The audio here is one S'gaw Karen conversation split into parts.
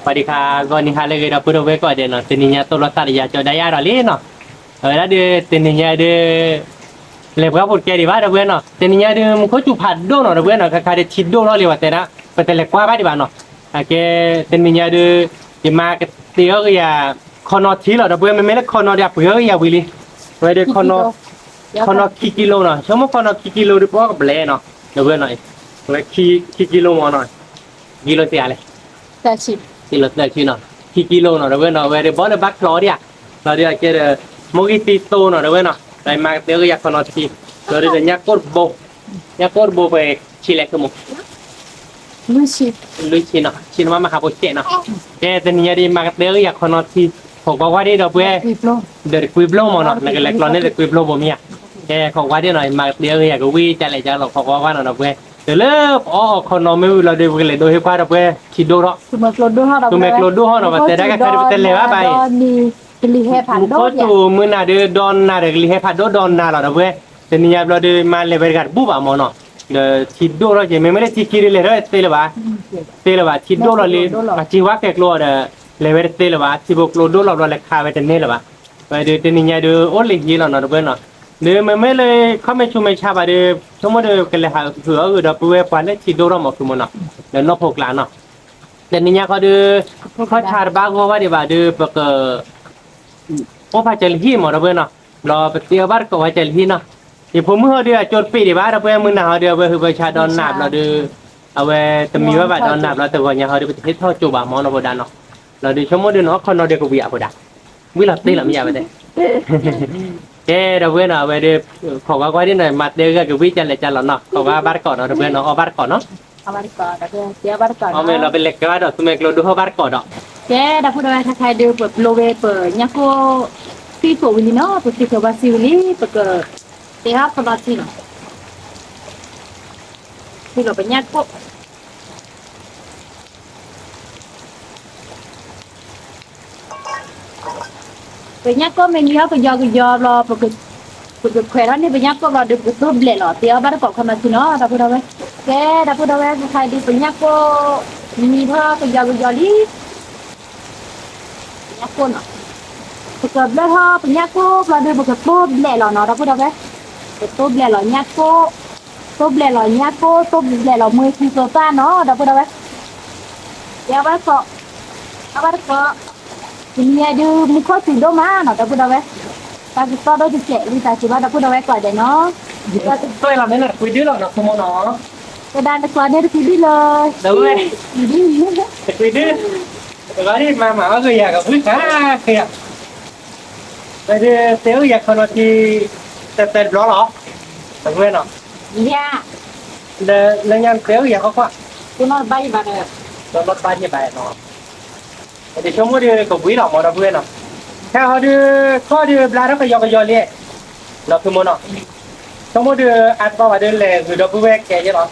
ပှၤဒံးခါ ဂီၤနံၤဟါလၢအဂ့ၤ ဒီပုၢ်ဒီဝဲၢ်ကိးဂၤဒဲးနီၤ, တနံၤညါသိၣ်လိသးဒီးယၤကၠီဒါယၤဒီးလံနီၤ, အဝဲဒၣ်ဒီး တနံၤညါဒုး လဲၤပှၤဖိတကဲဒံးဘၣ် ဒီပုၢ်ဝဲၢ်နီၤ, တနံၤညါဒုး မူခိၣ်စူၤဖးဒိၣ်နီၤ ဒီပုၢ်ဝဲၢ်နီၤ, ခဲခါဒုးထံဒိၣ်ထီၣ်လံ ပှၤတဲဒၣ် ပတလဲၤကွၢ်ဘၣ်ဒံးဘၣ်နီၤ, အကဲ တနံၤညါဒုး ယမၤကတ့အီၣ်က့ၤယၤ ခီနီထံလီၤ ဒီပုၢ်ဝဲၢ်, မ့မ့ၢ်လၢခီနီဒီး အပှ့ၤအီၣ်က့ၤယၤဝံၤလံ, အဝဲဒုး ခီနီခံကံလိနီၤ, ဆိကမိၣ်ခီနီခံကံလိဒုး ပအီၣ်ကဘျဲးနီၤ, ဒီပုၢ်ဝဲၢ်နီၤ, အဝဲခံကံလိမ့ၢ်နီၤ, ကံလိစ့ၢ်ဧါလဲၣ် ကံလိသၢဆံနီၤ, ခံကံလိနီၤ ဒီပုၢ်ဝဲၢ်နီၤ, အဝဲဒုးဘီလၢဘၣ်ချီဒံးဧါ, လီၤဒုးအကဲဒီး မိၢ်ဂံၢ်သံသိနီၤ ဒီပုၢ်ဝဲၢ်နီၤ, ဒီးမၤကတ့အီၣ်က့ၤယၤခီနီထံ, လီၤဒုးဒီးညၣ်ကိၢ်တဘိ, ညၣ်ကိၢ်တဘိပှဲၤဆံလဲၣ် ဆိကမိၣ် လွံၢ်ဆံနီၤ, ဆံနမါမၤဟးဖိစဲးနီၤ, ကဲတနံၤညါဒုး မၤကတ့အီၣ်က့ၤယၤခီနီထံ, ခိးကွၢ်ကွၢ်ဒံး ဒီပုၢ်ဝဲၢ်, ဒီးတကွံဘျိမ့ၢ်နီၤ, နကလဲၤကျီန့ၢ်တကွံဘျိဘိမ့ၢ်ဧါ, ကဲခိးကွၢ်ဒံးနီၤ, မၤကတ့အီၣ်က့ၤယၤကဝံၣ်ကလဲၣ်ကလီၤ ခိးကွၢ်ကွၢ်နီၤ ဒီပုၢ်ဝဲၢ်, တုၤလၢပအီၣ်အီၤခီနီမ့ၢ်ဝံၤလီၤဒုး ပကလဲၤဒိဟ့ၣ်ကွၢ် ဒီပုၢ်ဝဲၢ် ထံဒိၣ်ထီၣ်, သူမဲာ်ကျိဒိၣ်ထီၣ်နီၤ, ပတဲဒၣ်ခဲခါဒုး ပတလဲၤဘၣ်ဘၣ်အံၤ မူခိၣ်စူၤမုၢ်နၤဒုး ဒီနၤဒီး ကလံၤဟဲဖးဒိၣ်ဒီးနၤလီၤ ဒီပုၢ်ဝဲၢ်, တနံၤညါဘျီဒုး မၤလဲၤဝဲတဂၤတဘူၣ်ဘၣ်မ့ၢ်နီၤ, ဒီးထံဒိၣ်ထီၣ်က့ၤ မ့မ့ၢ်လၢထံခံဒုး လဲၤထီၣ်တသ့လၢၤဘၣ်, သ့လၢၤဘၣ် ထံဒိၣ်လီၤလံ, အထံဝါကဲၤကျိဒီး လဲၤဝဲတသ့လၢၤဘၣ်, ထံဖိကျိဒိၣ်လီၤဘျီ လဲၤခးဝဲတန့ၢ်လၢၤဘၣ်, ဝဲဒုးတနံၤညါဒုး အိၣ်လၢဟံၣ်လီၤနီၤ ဒီပုၢ်ဝဲၢ်နီၤ, ဒီးမ့မ့ၢ်လၢ ခီၣ်မဲာ်ဆူမဲာ်ဆါဘၣ်ဒီး ဆိကမိၣ်ဒီး ကလဲၤဟးဃုအီၣ်ဂ့ၤဒီပုၢ်ဝဲၢ် ပှၤလၢထံဒိၣ်ထီၣ်မ့ၢ် ဆိကမိၣ်နီၤ, ဒီးနီၢ်ဖိကျါနီၤ, တနံၤညါခီဒုး ခီၣ်ဆါတဘၣ်ဂီၢ်ဘၣ်ဒံးဘၣ်ဒီး ပက အိၣ်ဖးစၢၤလၢဟံၣ်မ့ၢ် ဒီပုၢ်ဝဲၢ်နီၤ, ဘျီပတ့အီၣ်ဘၣ်တကိးဖးစၢၤလၢဟံၣ်နီၤ, ယဖိမုၣ်ဟီဒုး အကၠိတပ့ၤဒံးဘၣ် ဒီပုၢ်ဝဲၢ်, မုၢ်နၤဟီဒုး အဝဲဟုးဖးဆါဒီးနၤဘျီဒုး အဝဲတမံဘၣ်ဘၣ်ဒီးနၤဘျီ တဂီၤညါဟီဒုး ပတဟ့ၣ်ထီၣ်ကၠိဘၣ်မ့ၢ်နီၤ ဖိဒါနီၤ, လီၤဒုးဆိကမိၣ်ဒုး နအီၣ်ခီနီဒုးကဝံၤအဖိဒါ, ဝံၤလီၤတ့ၢ်လီၤမ့ၢ်ယါဝဲတဲ ကဲ ဒီပုၢ်ဝဲၢ်နီၤ, အဝဲဒုး ခိးကွၢ်ကွၢ်ဒ်နီၤ, မၤတ့အီၣ်က့ၤဝံၣ်ကလဲၣ်ကလီၤနီၤ, ခိးကွၢ်ဘၣ်တကိးနီၤ ဒီပုၢ်ဝဲၢ်နီၤ, အီၣ်ဘၣ်တကိးနီၤ, အီၣ်မ့ၢ်လီၤ ပလဲၤကဲဘၣ်ဒီး သူမဲာ်ကျိဒိၣ်ထီၣ်ဘၣ်တကိးဒီး, ကဲ ဒီပုၢ်ဝဲၢ် ခဲခါဒုး ပဘျီဝဲပညၣ်ကိၢ် သံၣ်ကိးဝံၤလံနီၤ, ပသံၣ်ကိးဘၣ်စံဝံၤလံ ပက တဲဟီၣ်ခီနီထံနီၤ, ထံလီၤပညၣ်ကိၢ် ပညၣ်ကိၢ်မ့ၢ်နံၤအီၣ်ကယီကယီဘျီ ပကခွဲးထီၣ်န့ၢ်ပညၣ်ကိၢ်ဘျီဒုး ပသိၣ်ဘျဲးလီၤ တ့အီၣ်ဘၣ်တကိးခီနီထံနီၤ ဒီပုၢ်ဝဲၢ်, ကဲ ဒီပုၢ်ဝဲၢ် ခဲခါဒုး ပညၣ်ကိၢ် နံၤထီၣ်ကယီကယီလံ ပညၣ်ကိၢ်နီၤ, ပကဘျၢထီၣ်ပညၣ်ကိၢ်ဘျီဒုး ပကသိၣ်ဘျဲးလီၤနီၤ ဒီပုၢ်ဝဲၢ်, ပသိၣ်ဘျဲးလီၤညၣ်ကိၢ်, သိၣ်ဘျဲးလီၤညၣ်ကိၢ် သိၣ်ဘျဲးလီၤမှဲၤထံသိသၣ်နီၤ ဒီပုၢ်ဝဲၢ်, ကဲအီၣ်ဘၣ်တကိး, အီၣ်ဘၣ်တကိး, တနံၤညါဒုး မူခိၣ်စူၤဒိၣ်မးနီၤ ဒီပုၢ်ဝဲၢ်, တၢ်ကစီၣ်ဒိၣ်တစဲး ဝံသးစူၤဘၣ် ဒီပုၢ်ဝဲၢ်ကိးဂၤဒဲးနီၤ, တကွံဒုလီၤနီၤ ခိမိၣ်နီၤ, တဒါတကွံဒုး တကွံဒုလီၤ, တကွံဒု တဂၤဒ်မၤမၤအီၣ်ဂ့ၤယၤကဘှံးခါဃ့ဧါ, ဝဲဒုးတဲအီၣ်ယၤခီနီထံ တတဲတဘျီလီၤ, တဝဲနီၤ, လၢညါတဲအီၣ်ယၤကွၢ်ကွၢ်, တနီၣ်တဘၣ်ယဘၣ်, တနီၣ်တဘၣ်ယဘၣ်နီၤ, ဒ်ဆိကမိၣ်ဒုးကဘှံးလီၤမ့ၢ်ဒီပုၢ်ဝဲၢ်နီၤ, ခဲဟီဒုး ခီၣ်ဒုးဘျါထီၣ်ကယီကယီလံ, နီၤခိမိၣ်နီၤ, ဆိကမိၣ်ဒုးအါတဘၣ်ဘၣ်ဒုးလဲၤဂုာ်ဒီပုၢ်ဝဲၢ်ကဲယဲလီၤ,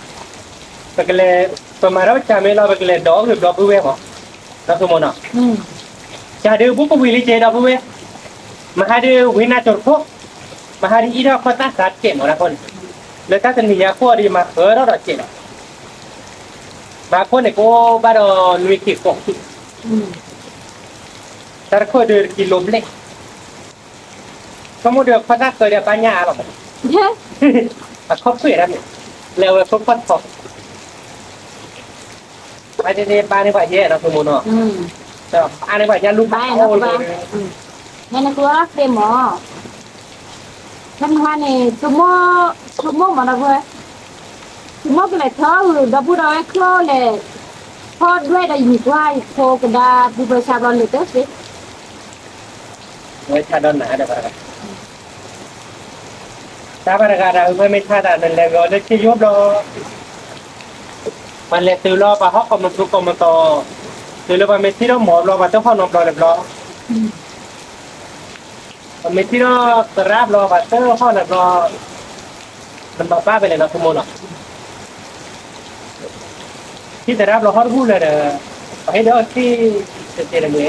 ပကလဲၤ ပမၤထီၣ်ပစၢ်မ့ၢ်လီၤ ပကလဲၤဒိးဂုာ်ဘျီပုၢ်ဝဲၢ်မ့ၢ်, နီၤခိမိၣ်နီၤ, စၢ်ဒုးဘူးကဝံၤလံကဲဒီပုၢ်ဝဲၢ်, မဟါဒုးဝံနၢ်ကၠိတခိၣ်, မဟါဒုးအံၤထီၣ်ခီၣ်သၣ်စးတကဲးမ့ၢ်ဒၣ်ခိၣ်န့ၣ်, လၢတၢ်တနံၤညါခိၣ်အီၤဒုး ယမၤဃၢထီၣ်ဒီးကဲးလီၤ, မၤခိၣ်န့ၣ်ကအိၣ်ဘၣ်ဒီးနွံကံၢ်ဃိးကံၢ်, တၢ်တခိၣ်ဒုးတကံလိဘျဲၣ် ဆိကမိၣ်ဒုးအခီၣ်သၣ်ဃၢဒုးအပၢ်ညၣ်အါလီၤမး, အခီၣ်ခွဲးဒၣ်န့ၣ်, လဲၤဝဲခိၣ်ခီၣ်ထီၣ်, ဘၣ်န့ၣ်န့ၣ် ဘၣ်န့ၣ်ပှၤယဲၢ်နီၤခိမိၣ်နီၤ, ဘၣ်န့ၣ်ပှၤညၣ်လူၢ်ဘၣ်အိၣ်လီၤ, ညါန့ၣ်ကအိၣ်သ့မး, ခဲမဟါန့ၣ် ဆိကမိၣ်မးဒီပုၢ်ဝဲၢ်, ဆိကမိၣ်ကလဲၤထီၣ်ဂုာ်ဒီပုၢ်ဒီဝဲၢ်ချိၣ်လဲၣ်, ထီၣ်ဒွဲၣ်ဒီးယမံၤကွၢ်ယဖိကဒါပူၤပၢၤဆါဘျီလဲၤတသ့ ဝဲဆါဒီးနၤဒီးဘၣ်တဂၤ, တၢ်ဘၣ်တဂၤဒီး ဝဲမ့ၢ်ဆါတၢ်နလဲၤဂီၤလၢခ့ယိဘျီ, ပှၤလဲၤတုၤလီၤ ပှၤဟီၣ်ကိးမသူကိးမတီၤ, တုၤလၢပှၤမ့ၢ်ထံၣ်ထီၣ်မီၤဘျီ ပှၤတဟီၣ်နီတဘျီလၢၤဘျီ, ပှၤမ့ၢ်ထံၣ်ထီၣ်သရၣ်ဘျီ ပှၤတဟီၣ်လၢၤဘျီ, နမၤဘၣ်ဖဲလဲၣ်နီၤ ခိမိၣ်နီၤ, ထံၣ်သရၣ်ဘျီဟီၣ်တဘူၣ်လၢၤဒီး, ပှၤဟ့ၣ်ဒီးအီၣ်ထံၣ်တစဲးတမှဲၤ,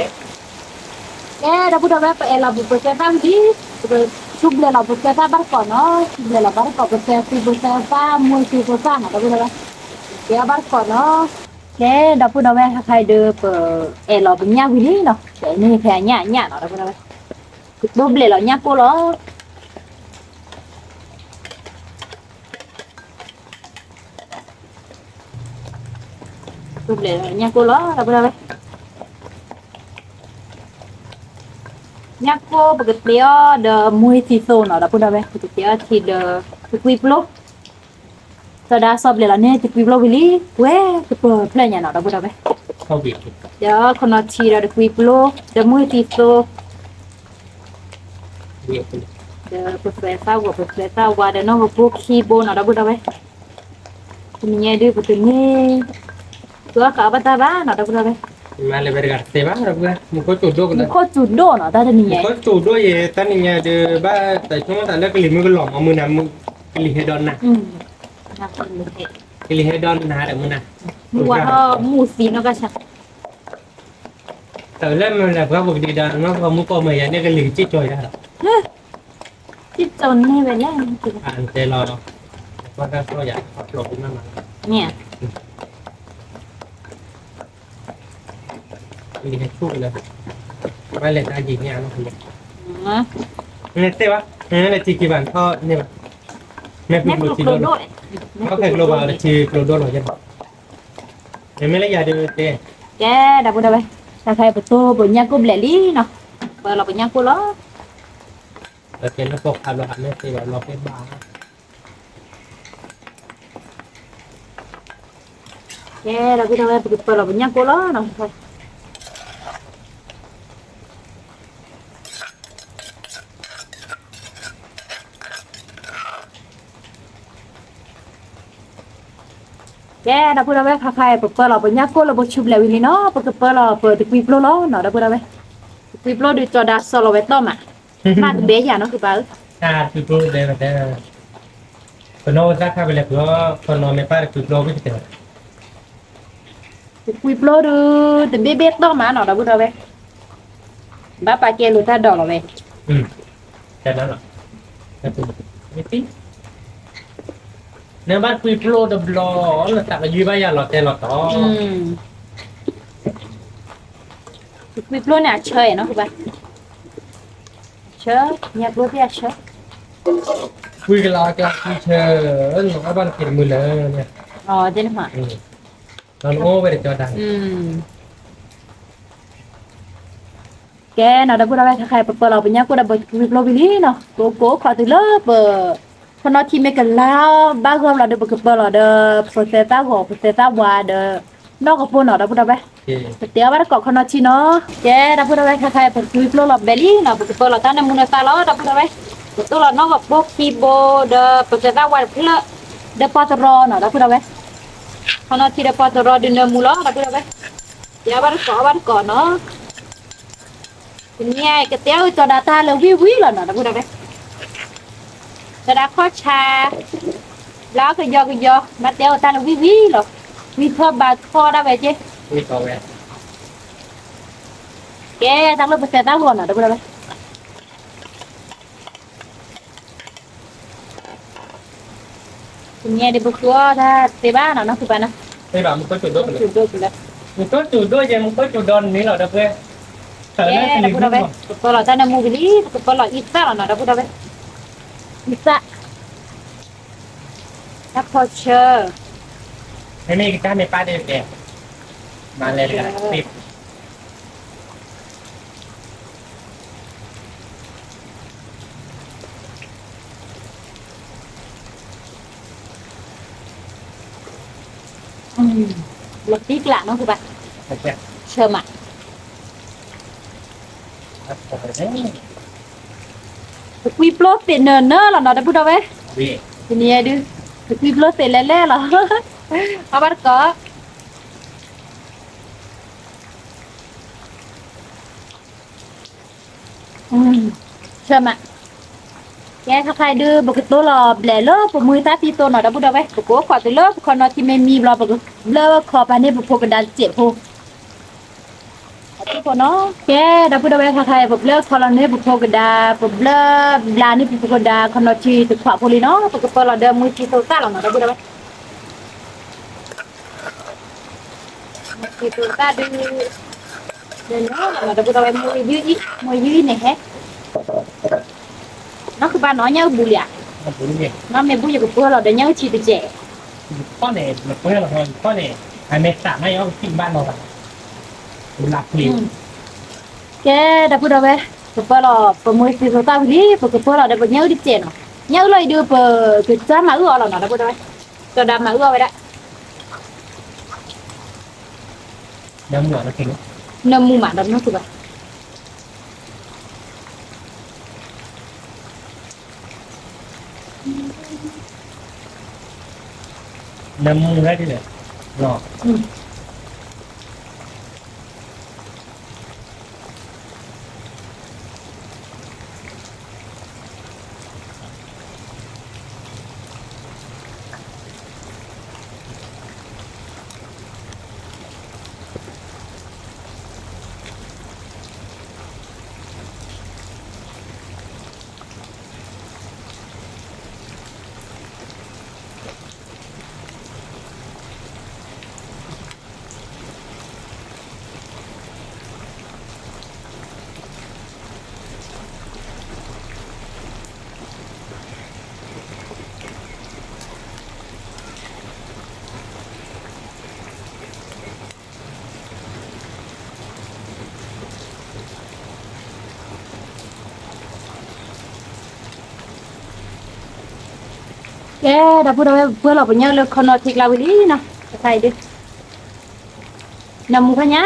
ကဲ ဒီပုၢ်ဒီဝဲၢ် ပအဲၣ်လီၤပူၤပစၢၤသၣ်ဝံၤလံ, ပကစူၢ်ဘျဲးလီၤပစၢၤသၣ်ဘၣ်တကိးနီၤ, စူၢ်ဘျဲးလီၤဘၣ်တကိး ပစၢၤသူပစၢၤသၣ် မွဲသူပစၢၤသၣ်နီၤ ဒီပုၢ်ဒီဝဲၢ်, ကဲဘၣ်တကိးနီၤ, ကဲ ဒီပုၢ်ဒီဝဲၢ် ခါခါအံၤဒီး ပအဲၣ်လီၤပညၣ်ဝံၤလံနီၤ, ပအဲၣ်န့ၢ်ဖဲအညၣ်အညၣ်နီၤ ဒီပုၢ်ဒီဝဲၢ်, ကတိၢ်ဘျဲၣ်လီၤညၣ်ကိၢ်လီၤ. ကတိၢ်ဘျဲၣ်လီၤညၣ်ကိၢ်လီၤ ဒီပုၢ်ဒီဝဲၢ်. ညၣ်ကိၢ်ပကတဲအီၤဒီးမွှ့သံသိနီၤ ဒီပုၢ်ဒီဝဲၢ်, ပကတဲအီၤထံဒီးတကွံပျိ, စီၤဒၤစီၤဘျဲၣ်လီၤန့ၢ်တကွံပျိဝံၤလံ, ပှဲၤကပၢၤဖျၢၣ်ညါနီၤ ဒီပုၢ်ဒီဝဲၢ်, ဒီးခီနီၤထံဒီးတကွံပျိ, ဒီးမွှ့သံသိ ဒီးပသွဲသၣ်ဂီၤ ပသွဲသၣ်ဝါဒီးနီၢ်ကဖိခံဘိနီၤ ဒီပုၢ်ဒီဝဲၢ်, တနံၤညါဒုးပတန့ၢ် ပှၤဃးဘၣ်တၢ်ဘၣ်နီၤ ဒီပုၢ်ဒီဝဲၢ်, မ့ၢ်လၢဝဲတဂၤတသ့ဘၣ် ဒီပုၢ်ဝဲၢ်, မူခိၣ်စူၤဒိၣ်ကလၢ, မူခိၣ်စူၤဒိၣ်နီၤ တၢ်တနံၤညါ, မူခိၣ်စူၤဒိၣ်ယဲ တၢ်နံၤညါဒုး ဘၣ်တဆိကမိၣ်သးလၢကလံၤမုၢ်ကလီၤမး မုၢ်နၤ ကလံၤဟဲဒီးနၤ, ကလံၤဟဲဒီးနၤဒီးမုၢ်နၤ, မူဝဲဟီၣ်မူသံနီၢ်ကဆါ တၢ်လၢမ့ၢ်လၢပှၤပကဒံးဒီး နီၢ်ပှၤမူကီၢ်မ့ၢ်ယၤန့ၣ် ကလံၤကစံၣ်ကၠီၤယၤဒီး, ကစံၣ်ကၠီၤန့ၢ်ဝဲလဲၣ်, အတဲလီၤ, ပှၤကစီၣ်ယၤ အဖျိးမးမး, မ့ၢ်, ကလံၤဟဲဆူၣ်လၢ, ဘၣ်လဲၤတၢ်ယံၤန့ၣ်အနီၢ်, မ့ၢ်သ့ဘၣ်, မ့ၢ်လဲၤထံခံဘၣ်ထီၣ်န့ၢ်ဘၣ်, မ့ၢ်ကျိကျိဒိၣ်, မ့ၢ်ကျိကျိဘၣ် တထံကျိဒိၣ်လီၤယဲဘၣ်, မ့ၢ်လၢယၤဒုးတဲ, ကဲ ဒီပုၢ်ဒီဝဲၢ်, တၢ်ခါအံၤပတိၢ်ပညၣ်ကိၢ်ဘျဲၣ်လံနီၤ, ပၢလီၤပညၣ်ကိၢ်လီၤ, ပကဲလၢပိာ်ခါဘျီဟးမ့ၢ်သ့ဘၣ်လီၤဖဲဘၣ် ကဲ ဒီပုၢ်ဒီဝဲၢ် ပကပၢလီၤပညၣ်ကိၢ်လီၤနီၤ. ကဲ ဒီပုၢ်ဒီဝဲၢ် ခါခါအံၤ ပပၢလီၤပညၣ်ကိၢ်လၢပဆူဘျဲၣ်ဝံၤလံနီၤ, ပကပၢလီၤပတကွံပျိလီၤနီၤ ဒီပုၢ်ဒီဝဲၢ်, တကွံပျိဒုးကၠီၤဒါစီၤလီၤဝဲတီၢ်မး, မ့ၢ်တဘဲယၤနီၤ ကဘၣ်ဧၢ, တကွံပျိဒဲဝဲဒဲ, ပနီၢ်ဝဲသၣ်ခါပလဲၤပှၤ, ပနီၢ်မ့ၢ်ပၢ်တကွံပျိဝံၤကတဲာ် တကွံပျိဒုး တဘ့ၣ်ဘ့ၣ်တီၢ်မးနီၤ ဒီပုၢ်ဒီဝဲၢ်, ဘၣ်ပာ်ကဲလိာ်တၢ်ဒိးလီၤဝဲ, နဘၣ်တကွံပျိတဘျီ နသးကယုၢ်ဘၣ်ယၤလီၤတဲလီၤတီၤ, တကွံပျိန့ၣ်အဆၢနီၤ ကဘၣ်, အဆၢ, ညၣ်ပျိသ့ၣ်အဆၢ, ကွံကလၤကကွံဆၢ, နအီၣ်ဘၣ်နက့ၤတမုာ်လၢၤ, နအိၣ်ဝဲတကီတၢ် ကဲနီၤ ဒီပုၢ်ဒီဝဲၢ် ခါခါအံၤ ပပၢလီၤပညၣ်ကိၢ်ဒီးပတကွံပျိဝံၤလံနီၤ, ပကကိးခီတုၤလၢပ, ခီနီၢ်ထံမ့ၢ်ကလါဘၣ်ဂီၢ်ဘျီဒီး ပကပၢလီၤဒီး ပသွဲသၣ်ဂီၤ ပသွဲသၣ်ဝါဒီး နီၢ်ကဖိနီၤ ဒီပုၢ်ဒီဝဲၢ်, ပတဲအီၤဘၣ်တကိးခီနီၢ်ထံနီၤ, ကဲ ဒီပုၢ်ဒီဝဲၢ် ခါခါအံၤ ပတကွံပျိလီၤဘျဲၣ်လံနီၤ, ပကပၢလီၤတၢ်နၢမူနသၣ်လီၤ ဒီပုၢ်ဒီဝဲၢ်, ပတိၢ်လီၤနီၢ်ကဖိခံဘိဒီး ပသွဲသၣ်ဝါတဖျၢၣ်, ဒီးပှၤတရီနီၤ ဒီပုၢ်ဒီဝဲၢ်, ခီနီၢ်ထံဒီးပှၤတရီဒုးနၢမူလီၤ ဒီပုၢ်ဒီဝဲၢ်, ပတဲအီၤဘၣ်တကိး အီၣ်ဘၣ်တကိးနီၤ တနံၤအံၤ ကတဲအီၤကၠီၤဒၣ်တၢ်လၢဝံၣ်ဝံၣ်လီၤနီၤ ဒီပုၢ်ဒီဝဲၢ်, ကၠီၤဒၣ်ခီၣ်ဆါ, ဘျါကယီကယီ, ဘၣ်တဲအီၤတၢ်လၢဝံၣ်ဝံၣ်လီၤ, ဝံၣ်ထီၣ်ဘါထီၣ်ဒၣ်ဝဲက့, ကဲ တၢ်လၢပသွဲသၣ်ဂီၤနီၤ ဒီပုၢ်ဒီဝဲၢ် တနံၤအံၤဒုး ပဃုအီၣ်တၢ်သ့ဘၣ်နီၤ နီၢ်ဃုဘၣ်နီၤ, သ့ဘၣ် မူခိၣ်စူၤဒိၣ်ကလၢ, မူခိၣ်စူၤဒိၣ်ယဲ မူခိၣ်စူၤဒီနံၤလီၤ ဒီပုၢ်ဝဲၢ်, တၢ်လၢကလံၤမုၢ်ဂီၤ, ပပၢလီၤတၢ်နၢမူဝံၤလံ ပကပၢလီၤအံသၣ်လီၤနီၤ ဒီပုၢ်ဒီဝဲၢ်, အံသၣ်, တၢ်ဖီဆၢ, မ့မ့ၢ်ကတၢ်မ့ၢ်ပၢ်ဒဲးတဲ, မၤလဲၤတဂၤသ့ လီၤတံၢ်ကျးနီၢ်ဃုဘၣ်, ဆၢမး, တကွံပျိသ့ၣ်နၢၤနၢၤလီၤနီၤ ဒီပုၢ်ဒီဝဲၢ်, တနံၤအံၤဒုး တကွံပျိသ့ၣ်လဲၣ်လဲၣ်လီၤ, အီၣ်ဘၣ်တကိး ဆၢမး, ကဲ ခါခါအံၤဒုး ပကတိၢ်လီၤဘျဲၣ်လၢပမူသၣ်သံသိနီၤ ဒီပုၢ်ဒီဝဲၢ်, ပကအိၣ်ခိးတုၤလၢပခီနီၢ်ထံမ့ၢ်မံဘျီ ပကဘျၢခီပၤန့ၢ်ပဖိကဒါတစဲးဖိ ကဲ ဒီပုၢ်ဒီဝဲၢ် ခါခါအံၤ ပဘျၢခီလီၤန့ၢ်ပဖိကဒါ, ပဘျၢဘျါန့ၢ်ပဖိကဒါ ခီနီၢ်ထံတခွးဖိလံနီၤ, ပကပၢလီၤဒီးမူသံသိသၣ်လီၤနီၤ ဒီပုၢ်ဒီဝဲၢ်. မ့ၢ်သ့ၣ်သၣ်ဒုး, ဒီးန့ၣ်လီၤ ဒီပုၢ်ဒီဝဲၢ် မိၢ်ယုၢ်အံၤ မိၢ်ယုၢ်အံၤန့ၣ်ဟဲ, နီၢ်ဃုဘၣ်နီၤ ညၣ်အုၣ်ဘူးလံဧါ, နီၢ်မ့ၢ်ဘူးယကပၢလီၤဒီးညၣ်အုၣ်ဆံးတစဲး, န့ၣ်, ကဲ ဒီပုၢ်ဒီဝဲၢ် ပပၢလီၤ ပမိၢ်သ့ၣ်သၣ်ဝံၤလံ ပကပၢလီၤဒီးပညၣ်အုၣ်တစဲးနီၤ, ညၣ်အုၣ်လီၤအံၤဒုး ပကစၢ်မၤအုၣ်အီၤလီၤနီၤ ဒီပုၢ်ဒီဝဲၢ်, ကဒီးမၤအုၣ်အီၤဝဲဒၣ် နၢမူမးဒီးနီၢ်သူဘၣ်, နၢမူဒ်လဲၣ်, ကဲ ဒီပုၢ်ဒီဝဲၢ် ပှဲၤလီၤပညၣ်လၢခီနီၤထံကျါဝံၤလံနီၤ, တခါအံၤဒုး နၢမူဖဲညါ ပ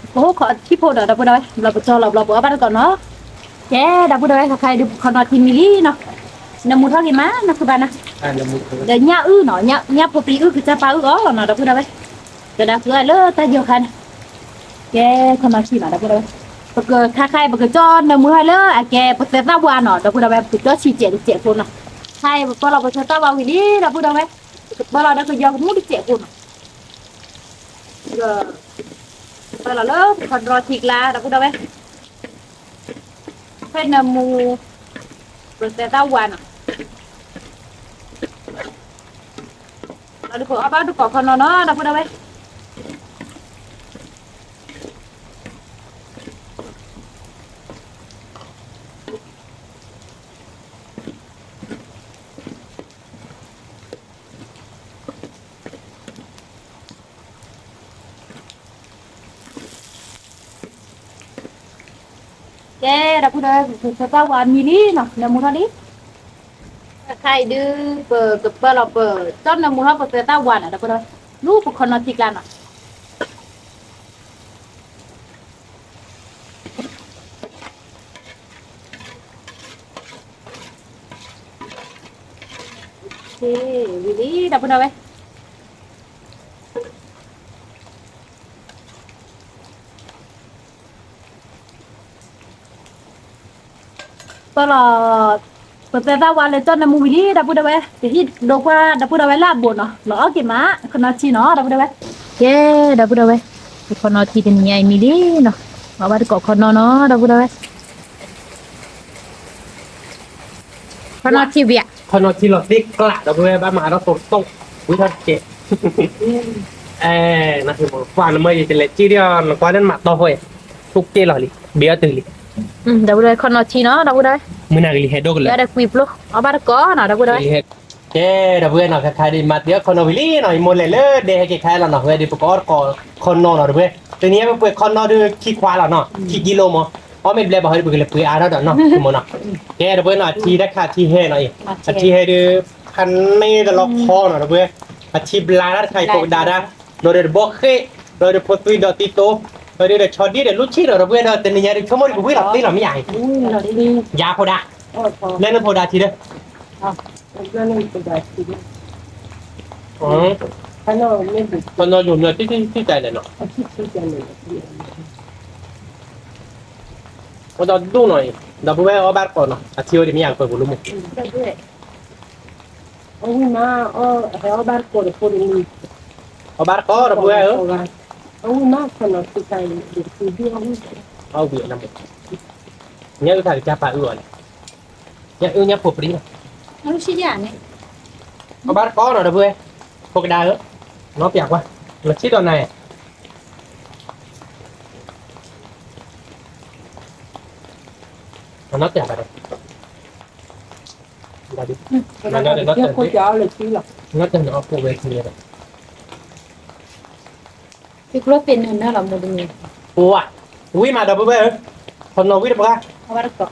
ဟိၣ်ခိးထံဖိဒီး ဒီပုၢ်ဒီဝဲၢ် ဘျီပကၠီလီၤဘျီပအီၣ်ဘၣ်တကိးနီၤ, ကဲ ဒီပုၢ်ဒီဝဲၢ် ခါခါအံၤဒုး ပခီနီၤထံမံၤလံနီၤ, နၢမူထီၣ်က့ၤမး နၢ်ဃုဘၣ်နီၤ, ဒီးညၣ်အုၣ်နီၤ, ညၣ်ဖိပျံၤအုၣ် ကစၢ်ပာ်အုၣ်အီၤလီၤနီၤ ဒီပုၢ်ဒီဝဲၢ်, ကဒါဃုအီၤလၢတၢ်ယီၤခါန့ၣ်, ကဲ ခီနီၤထံနီၤ ဒီပုၢ်ဒီဝဲၢ်, ပကခါခါအံၤ ပကကၠီနၢမူထီၣ်လၢအကဲပသဲးသၣ်ဝါနီၤ ဒီပုၢ်ဒီဝဲၢ်, ပကကၠီဆံးစဲးတစဲးဖိနီၤ, ခါအံၤပပၢလီၤပသဲးသၣ်ဝါဝံၤလံ ဒီပုၢ်ဒီဝဲၢ်, ပကပၢလီၤဒီးကယီၤကမူၣ်တစဲးဖိနီၤ ပၢလီၤလၢပခီနီၤထံကျါ ဒီပုၢ်ဒီဝဲၢ်, ဖဲနၢမူ ပသဲးသၣ်ဝါနီၤ, လီၤဒုးပအီၣ်ဘၣ်တကိးခီနီၤနီၤ ဒီပုၢ်ဒီဝဲၢ် ကဲ ဒီပုၢ်ဒီဝဲၢ် ပသဲးသၣ်ဝါမံၤလံနီၤ နၢမူထီၣ်လံ, ခါအံၤဒုး ပကပၢလီၤပကၠီနၢမူထီၣ်ပသဲးသၣ်ဝါနီၤ ဒီပုၢ်ဒီဝဲၢ်, လူပခီနီၤထံကျါနီၤ ဝံၤလံ ဒီပုၢ်ဒီဝဲၢ်, ပၢလီၤ ပသဲးသၣ်ဝါလၢကၠီနၢမူဝံၤလံ ဒီပုၢ်ဒီဝဲၢ်, ပဟံၣ်ဒိကွၢ် ဒီပုၢ်ဒီဝဲၢ်လၢအဘိးနီၤ, လီၤအီၣ်က့ၤမး ခီနီၤထံနီၤ ဒီပုၢ်ဒီဝဲၢ်, ကဲ ဒီပုၢ်ဒီဝဲၢ်, ပခီနီၤထံတနံၤညါအံၤမံၤလံနီၤ, အီၣ်ဘၣ်တကိးခီနီၤနီၤ ဒီပုၢ်ဒီဝဲၢ် ခီနီၤထံဝံၤဧါ, ခီနီၤထံလီၤသ့ကျး ဒီပုၢ်ဝဲၢ် ဘၣ်မၤအါထီၣ်သိတိၣ် ဝံထီၣ်တကဲး, အဲ နမ့ၢ်ယတလဲၤက့ၣ်ဒံးအီၤ နကွၢ်လၢနမၤတီၢ်ဃီ, ထိၣ်က့ၣ်လီၤလံ ဘ့ၣ်အီၣ်တုၤလံ, ဒီပုၢ်ဒီဝဲၢ် ခီနီၤထံနီၤ ဒီပုၢ်ဒီဝဲၢ်, မုၢ်နၤကလံၤဟဲဒိၣ်ကလၢာ်, ဒီးကွံာ်ပျိ အီၣ်ဘၣ်တကိးနီၤ ဒီပုၢ်ဒီဝဲၢ် ကဲ ဒီပုၢ်ဝဲၢ်နီၤ ခဲခါဒ်မၤတ့ၢ်အီၣ်ခီနီၤဝံၤလံနီၤ, ယမိၢ်လဲၤလၢဒဲဟဲက့ၤခါလီၤနီၤ, ဝဲဒ်ပကအီၣ်တကိးခီနီၤနီၤ ဒီပုၢ်ဝဲၢ်, တနံၤညါပပှဲၤခီနီၤဒုး ခံခွါလီၤနီၤ, ခံကံလိမး, အီၣ်မ့ၢ်တဘျဲဘၣ်ဟီဒ်ပကလဲၤပှဲၤအါထီၣ်ဒီးနီၤ မ့ၢ်နီၤ, ကဲ ဒီပုၢ်ဝဲၢ်နီၤ အထံတခါထံဟဲနီၤအံၤ, အထံဟဲဒုး ဖးန့ၢ်တလီၤခီနီၤ ဒီပုၢ်ဝဲၢ်, အထံဘျါတၢ်တခါအံၤ ကိးကဒါဒၣ်, ဒီးဒီးတဘီဃ့ၣ်, ဒီးဒီးဖိသွံဒီးသံတိ, ဒီးဒီးဆီဒံၣ်ဒီးလူထံၣ်ဒီး ဒီပုၢ်ဝဲၢ်ဒီး တနံၤညါဒုး ဆိကမိၣ်ဒ်ပဝံၣ်လီၤသ့လီၤမ့ၢ်ဧါ, ယၤဖိဒါ, လၢနဖိဒါထံဒီး ခီနီၤယိၤမ့ၢ်တံၢ်တံၢ်တံၢ်တၢ်လဲၣ်နီၤ, အဒီးဒိၣ်နီၤအံၤ, ဒီပုၢ်ဝဲၢ်အီၣ်ဘၣ်တကိးနီၤ, အထံအိၣ်ဒံးမ့ၢ်ယၤကွဲးပူၤလၢမူ, အဝံၣ်မး, ဟဲအီၣ်ဘၣ်တကိးတဖိတမံၤ, အီၣ်ဘၣ်တကိးဒီပုၢ်ဝဲၢ်ဧၢ, အဝံၣ်မး ခီနီၤထံတခါအံၤ, အီၣ်ဝံၤအီၤ, ညၣ်အုၣ်တခါကစၢ်ပာ်အုၣ်အီၤလဲၣ်, ညၣ်အုၣ်ညၣ်ဖိပျံၤလီၤ အဝဲဆံယၤန့ၣ်, အဘၣ်တကီနီၤ ဒီပုၢ်ဝဲၢ်, ဖိကဒါဧၢ, နီၢ်ပျးကွၢ်, လီၤဆံဒီးနၤ, နီၢ်ပျးကွၢ်ဒီး, နီၢ်ပျးကွၢ်, သုကျိသ့ၣ်နုာ်နၢလီၤမူတနံၤ, ဝံၤမးဒီပုၢ်ဝဲၢ်ဧၢ, ခီနီၤဝံတပှၢ်,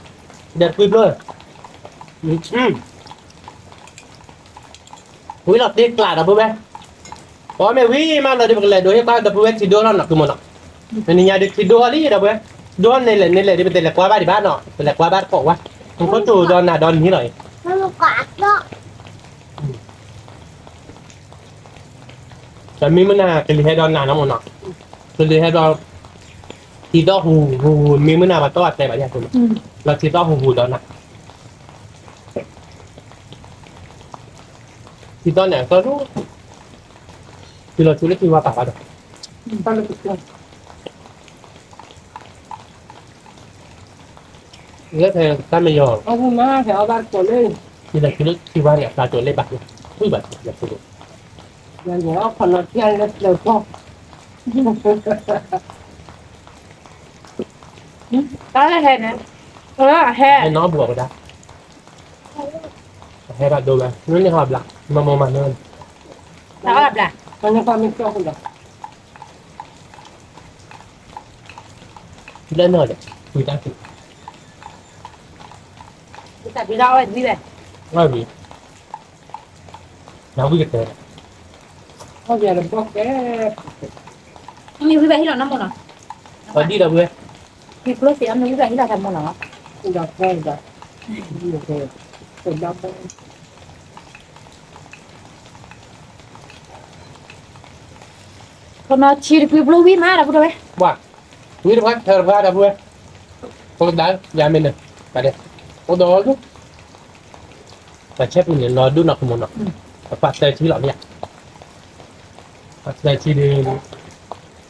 ဒီးကွံဘျိ, ဝံလီၤတ့ကျးဒီပုၢ်ဝဲၢ်, ပမ့ၢ်ဝံမးလီၤဒီး ပကလဲၤဒိးဟ့ၣ်ကီၢ်ဒီပုၢ်ဝဲၢ်ထံဒိၣ်ထီၣ်နီၤ ကုမုၢ်နီၤ, နနံၤညါဒုးထံဒိၣ်ထီၣ်လံဒီပုၢ်ဝဲၢ်, ဒိၣ်န့ၣ်လဲၣ်န့ၣ်လဲၣ်ဒီး ပတလဲၤကွၢ်ဘၣ်ဒံးဘၣ်နီၤ, ပလဲၤကွၢ်ဘၣ်တကိးဝဲ, နခိၣ်တိၤဒီးနၤဒီးနံၤလီၤအံၤ ဒီးမ့ၢ်မုၢ်နၤကလံၤဟဲဒီးနၤနီၢ်မုၢ်နီၤ, ကလံၤဟဲဒီး, ထံသီၣ်ဟူးဟူးဟူး မ့ၢ်မုၢ်နၤပှၤတီၢ်အတဲဘၣ်ယၤ, လီၤထံသီၣ်ဟူးဟူးဒီးနၤ, ထံသီၣ်န့ၣ်အသီၣ်ဒိၣ်, တုၤလီၤဆူလၢထံဝါပာ်ဘၣ်ဒီး လၢဖဲတၢ်မယီၤ, တုၤလီၤဆူလၢထံဝါန့ၣ် အသးတိၤလၢဘၣ်, ထွံၣ်ဘၣ်, တၢ်လၢဟဲန့ၣ်, ဟဲနီၢ်ဘှီးကဒါ, ဟဲဘၣ်ဒိဝဲ, နန့ၣ်ဟီဘျး, မ့ၢ်မ့ၢ်မၤနၢၤ, ဘျး, လၢနၢၤဒီး, ဝံတၢ်ဖံး, ဝံတၢ်ဖံး, နဝံကတၢၢ်, မ့ၢ်ဝံဘၣ်ဟံၣ်လီၤနီၢ်မုၢ်နီၤ, အဒံၣ်ဒီးဝဲ, မ့ၢ်ကျိသ့ၣ်အမ့ၢ်ဝံဘၣ်ဟံၣ်လီၤတၢ်မုၢ်နီၤ, ဒီး, ခီနီၤထံတကွံဘျိဝံမးဒီပုၢ်ဝဲၢ်, ဝံတပှၢ်ထၢတပှၢ်ဒီပုၢ်ဝဲၢ်, ဖိကဒါ, ယၤမ့ၢ်န့ၣ်, အိၣ်ဒီးအီၤလၢ, ပှၤဆဲပူၤန့ၣ် လီၤဒိၣ်နီၢ်ကမူၤနီၤ, ပှၤသၢဆံလီၤမ့ၢ်ဧါ, ပှၤသၢဆံဒီး, ကဲမ့ၢ်နီၤ,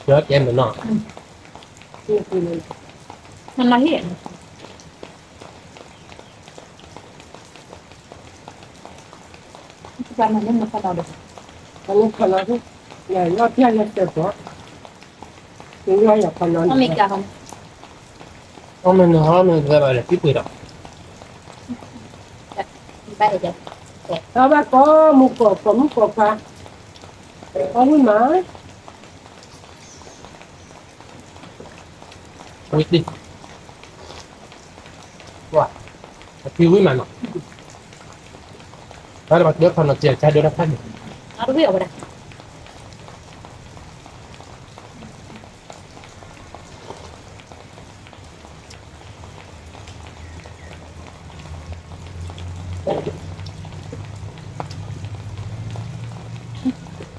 နဟ့ၣ် အမ့ၢ်နဟီမ့ၢ်သၢဘၣ်ဒီး သံပှ့ၤဒီး, ဘၣ်ကိးမုၢ်ကိး ကိးမုၢ်ကိးခွါ, အဝံမး ဝံသံ, ဝါ, အဖံဝံမးနီၤ, တၢ်ဘၣ်ကျၢၤခီနီၤ စံးဆါဒိၣ်တၢ်ဖးန့ၣ်, ဝံမးဒီး ပဝဲ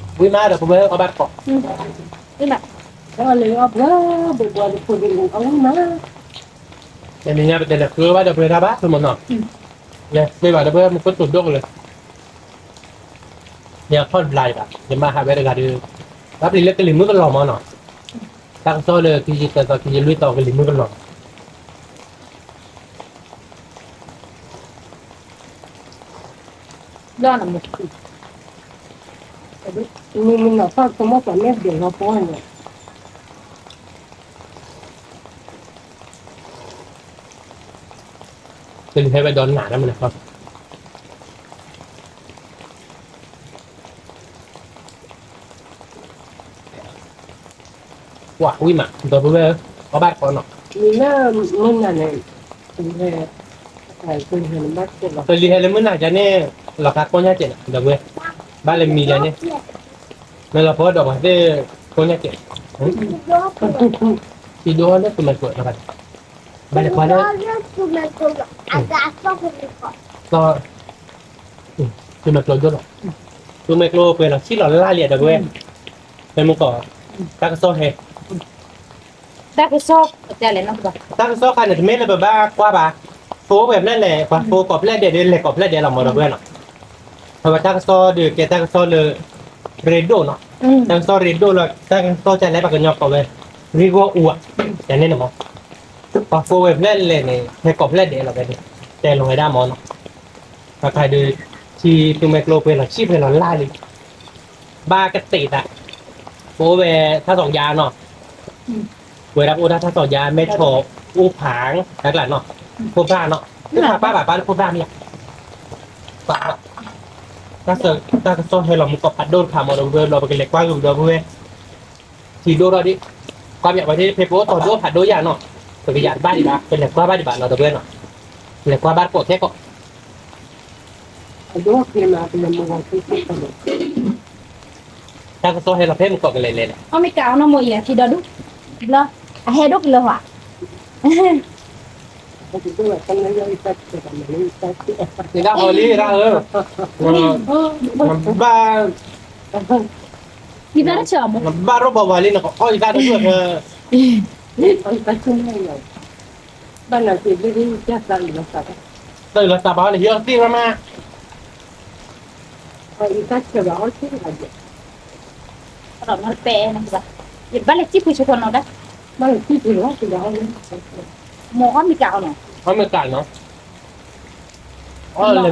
အီၣ်ဘၣ်တကိး, ဝံမး, အီၣ်လၢအီၣ်ဘၣ်, ဘိးဘိးတဖိးတလံၤ အဝံမး, တနံၤညါပတဲလဲၤဃုဘၣ်ဒီးပဝဲဒၣ်ဘၣ် ဖုမနီၤ, လဲၤဃုဘၣ်ဒီးပဝဲမူခိၣ်တိၤဒိၣ်ကလၢာ်, ယထီၣ်တဘျါအံၤဘၣ် ယမါဟးဝဲတဂၤဒီး, ဘၣ်ပျံၤလၢကလံၤမုၢ်ကလီၤမနီၤ, တၢ်ကစီၣ်လၢခံယသၢသီ ခံယလွံၢ်သီကလံၤမုၢ်ကလီၤ, လီၤနမုၢ်, မုၢ်မနီၤဖးကမီၣ်ပှၤမ့ၢ်ဒဲးလီၤပီၢ်န့ၣ်, ကလံၤဟဲဝဲဒီးနးလၢမနုၤဃီ, ကွၢ်ဝံၣ်မး ဒီပုၢ်ဝဲၢ်ဧၢ, အီၣ်ဘၣ်တကိးနီၤ, မုၢ်နၤန့ၣ်, ကလံၤဟဲလၢမုၢ်နၤယၤန့ၣ်, လီၤဃာ်ကိးညါကဲးနီၤ ဒီပုၢ်ဝဲၢ်, ဘၣ်လၢမံၤယၤန့ၣ်, မ့ၢ်လီၤပှီၢ်ဒီးပှၤသ့ၣ်ကိးညါကဲး, ထံဒိၣ်လၢသုးမဲာ်ကျိၤ, ဘၣ်လဲၤကွၢ်လၢ သုးမဲာ်ကျိၤဒိၣ်လီၤ, သုးမဲာ်ကျိၤပှဲၤလီၤဆံးလီၤလၢ်လံဒီပုၢ်ဝဲၢ်, ဖဲမုၢ်ကီး, တၢ်ကစီၣ်ဟဲ, တၢ်ကစီၣ်, တၢ်ကစီၣ်ခါန့ၣ် တမ့ၢ်လၢပဘၣ်ကွၢ်ဘၣ်, ဖိဝဲဖျဲၣ်လဲၣ် ပှၤဖိကိးဖျဲၣ်ဒဲးဒီး လဲၤကိးဖျဲၣ်ဒဲးလီၤမၢ်ဒီပုၢ်ဝဲၢ်နီၤ, အဝဲတၢ်ကစီၣ်ဒီးကဲတၢ်ကစီၣ်လၢ ရ့ဒိၣ်နီၤ, တၢ်ကစီၣ်ရ့ဒိၣ်လီၤ တၢ်ကစီၣ်ကလဲၣ်ပှၤကညီကိးဝဲ, ရ့ဂီၢ်အူဧါ, ယန့ၣ်မၢ်, ပှၤဖိဝဲဖျဲၣ်လဲၣ်န့ၣ် ဟဲကိးဖျဲၣ်ဒဲးလီၤဝဲန့ၣ်, တဲလီၤဝဲဒၣ်မၢ်နီၤ, တၢ်ခါဒုး ထံသုးမဲာ်ကျိပှဲၤလီၤဆံၣ်ပှဲၤလီၤလၢ်လံ, ဘၣ်ကတဲာ်သး, ပအိၣ်ဝဲထါစီၤယါနီၤ, ပဝဲဒၣ်ပအိၣ်ဒၣ်ထါစီၤယါ မဲထီၣ် အိၣ်ဖး တၢ်ကျါနီၤ, ခိၣ်ဖးနီၤ, ခိၣ်ဖးဘၣ်ဘၣ်ဘၣ်လၢခိၣ်ဖးမ့ၢ်ဧါ, တၢ်ကစီၣ်ဟဲလီၤမူကီၢ်ဖးဒိၣ်တခါမ့ၢ်ဒီပုၢ်ဝဲၢ်ဘျီ ပကလဲၤကွၢ်ဂုာ်ဒီပုၢ်ဝဲၢ် ထံဒိၣ်ထီၣ်ဒံး, ကွၢ်ပၠးဝဲဒ်ဖဲပအိၣ်တီၤဒိၣ်ဖးဒိၣ်ယါနီၤ, ပကယၤတဘၣ်ဒံးဘၣ် ပလဲၤကွၢ်ဘၣ်ဒံးဘၣ်နီၤ ဒီပုၢ်ဝဲၢ်နီၤ, လဲၤကွၢ်ဘၣ်တကိးခဲကိး, တၢ်ကစီၣ်ဟဲလီၤဖဲမူကီၢ်ကလဲၤလဲၤလဲၣ်, အီၣ်မ့ၢ်ကးအီၤနီၢ်မိၢ်အံၤအထံဒီဒူၣ်, ဘျီ, အဟဲဒိၣ်ကလၢၤဟီ, နဒၣ်ဟီလံဒၣ်ဧၢ, ဘၣ်, ဘၣ်ရိၣ်ဘၣ်ဝၤလံ န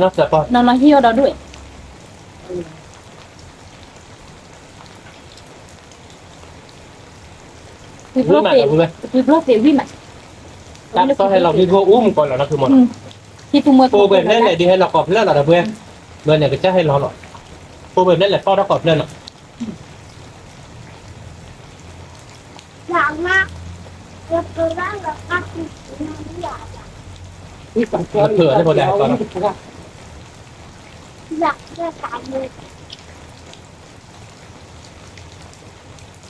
ကအီၣ်ယတၢ်တဒူၣ်ဧၢ, ဘၣ်နၤက့ၤလၢ တၢ်အုၣ်လီၤသးဘၣ်လၢဟံၣ်အီၣ်သ့ၣ်မးမး, အီၣ်ယတၢ်ဆၢဘၣ်အီၣ်သ့ၣ်ဘၣ်, ဘၣ်လဲၤစံၣ်ဖှံဆိဖီနီၤဒၣ်, ဘၣ်လဲၤစံၣ်ဖှံလီၤ, မိၢ်အီၣ်မ့ၢ်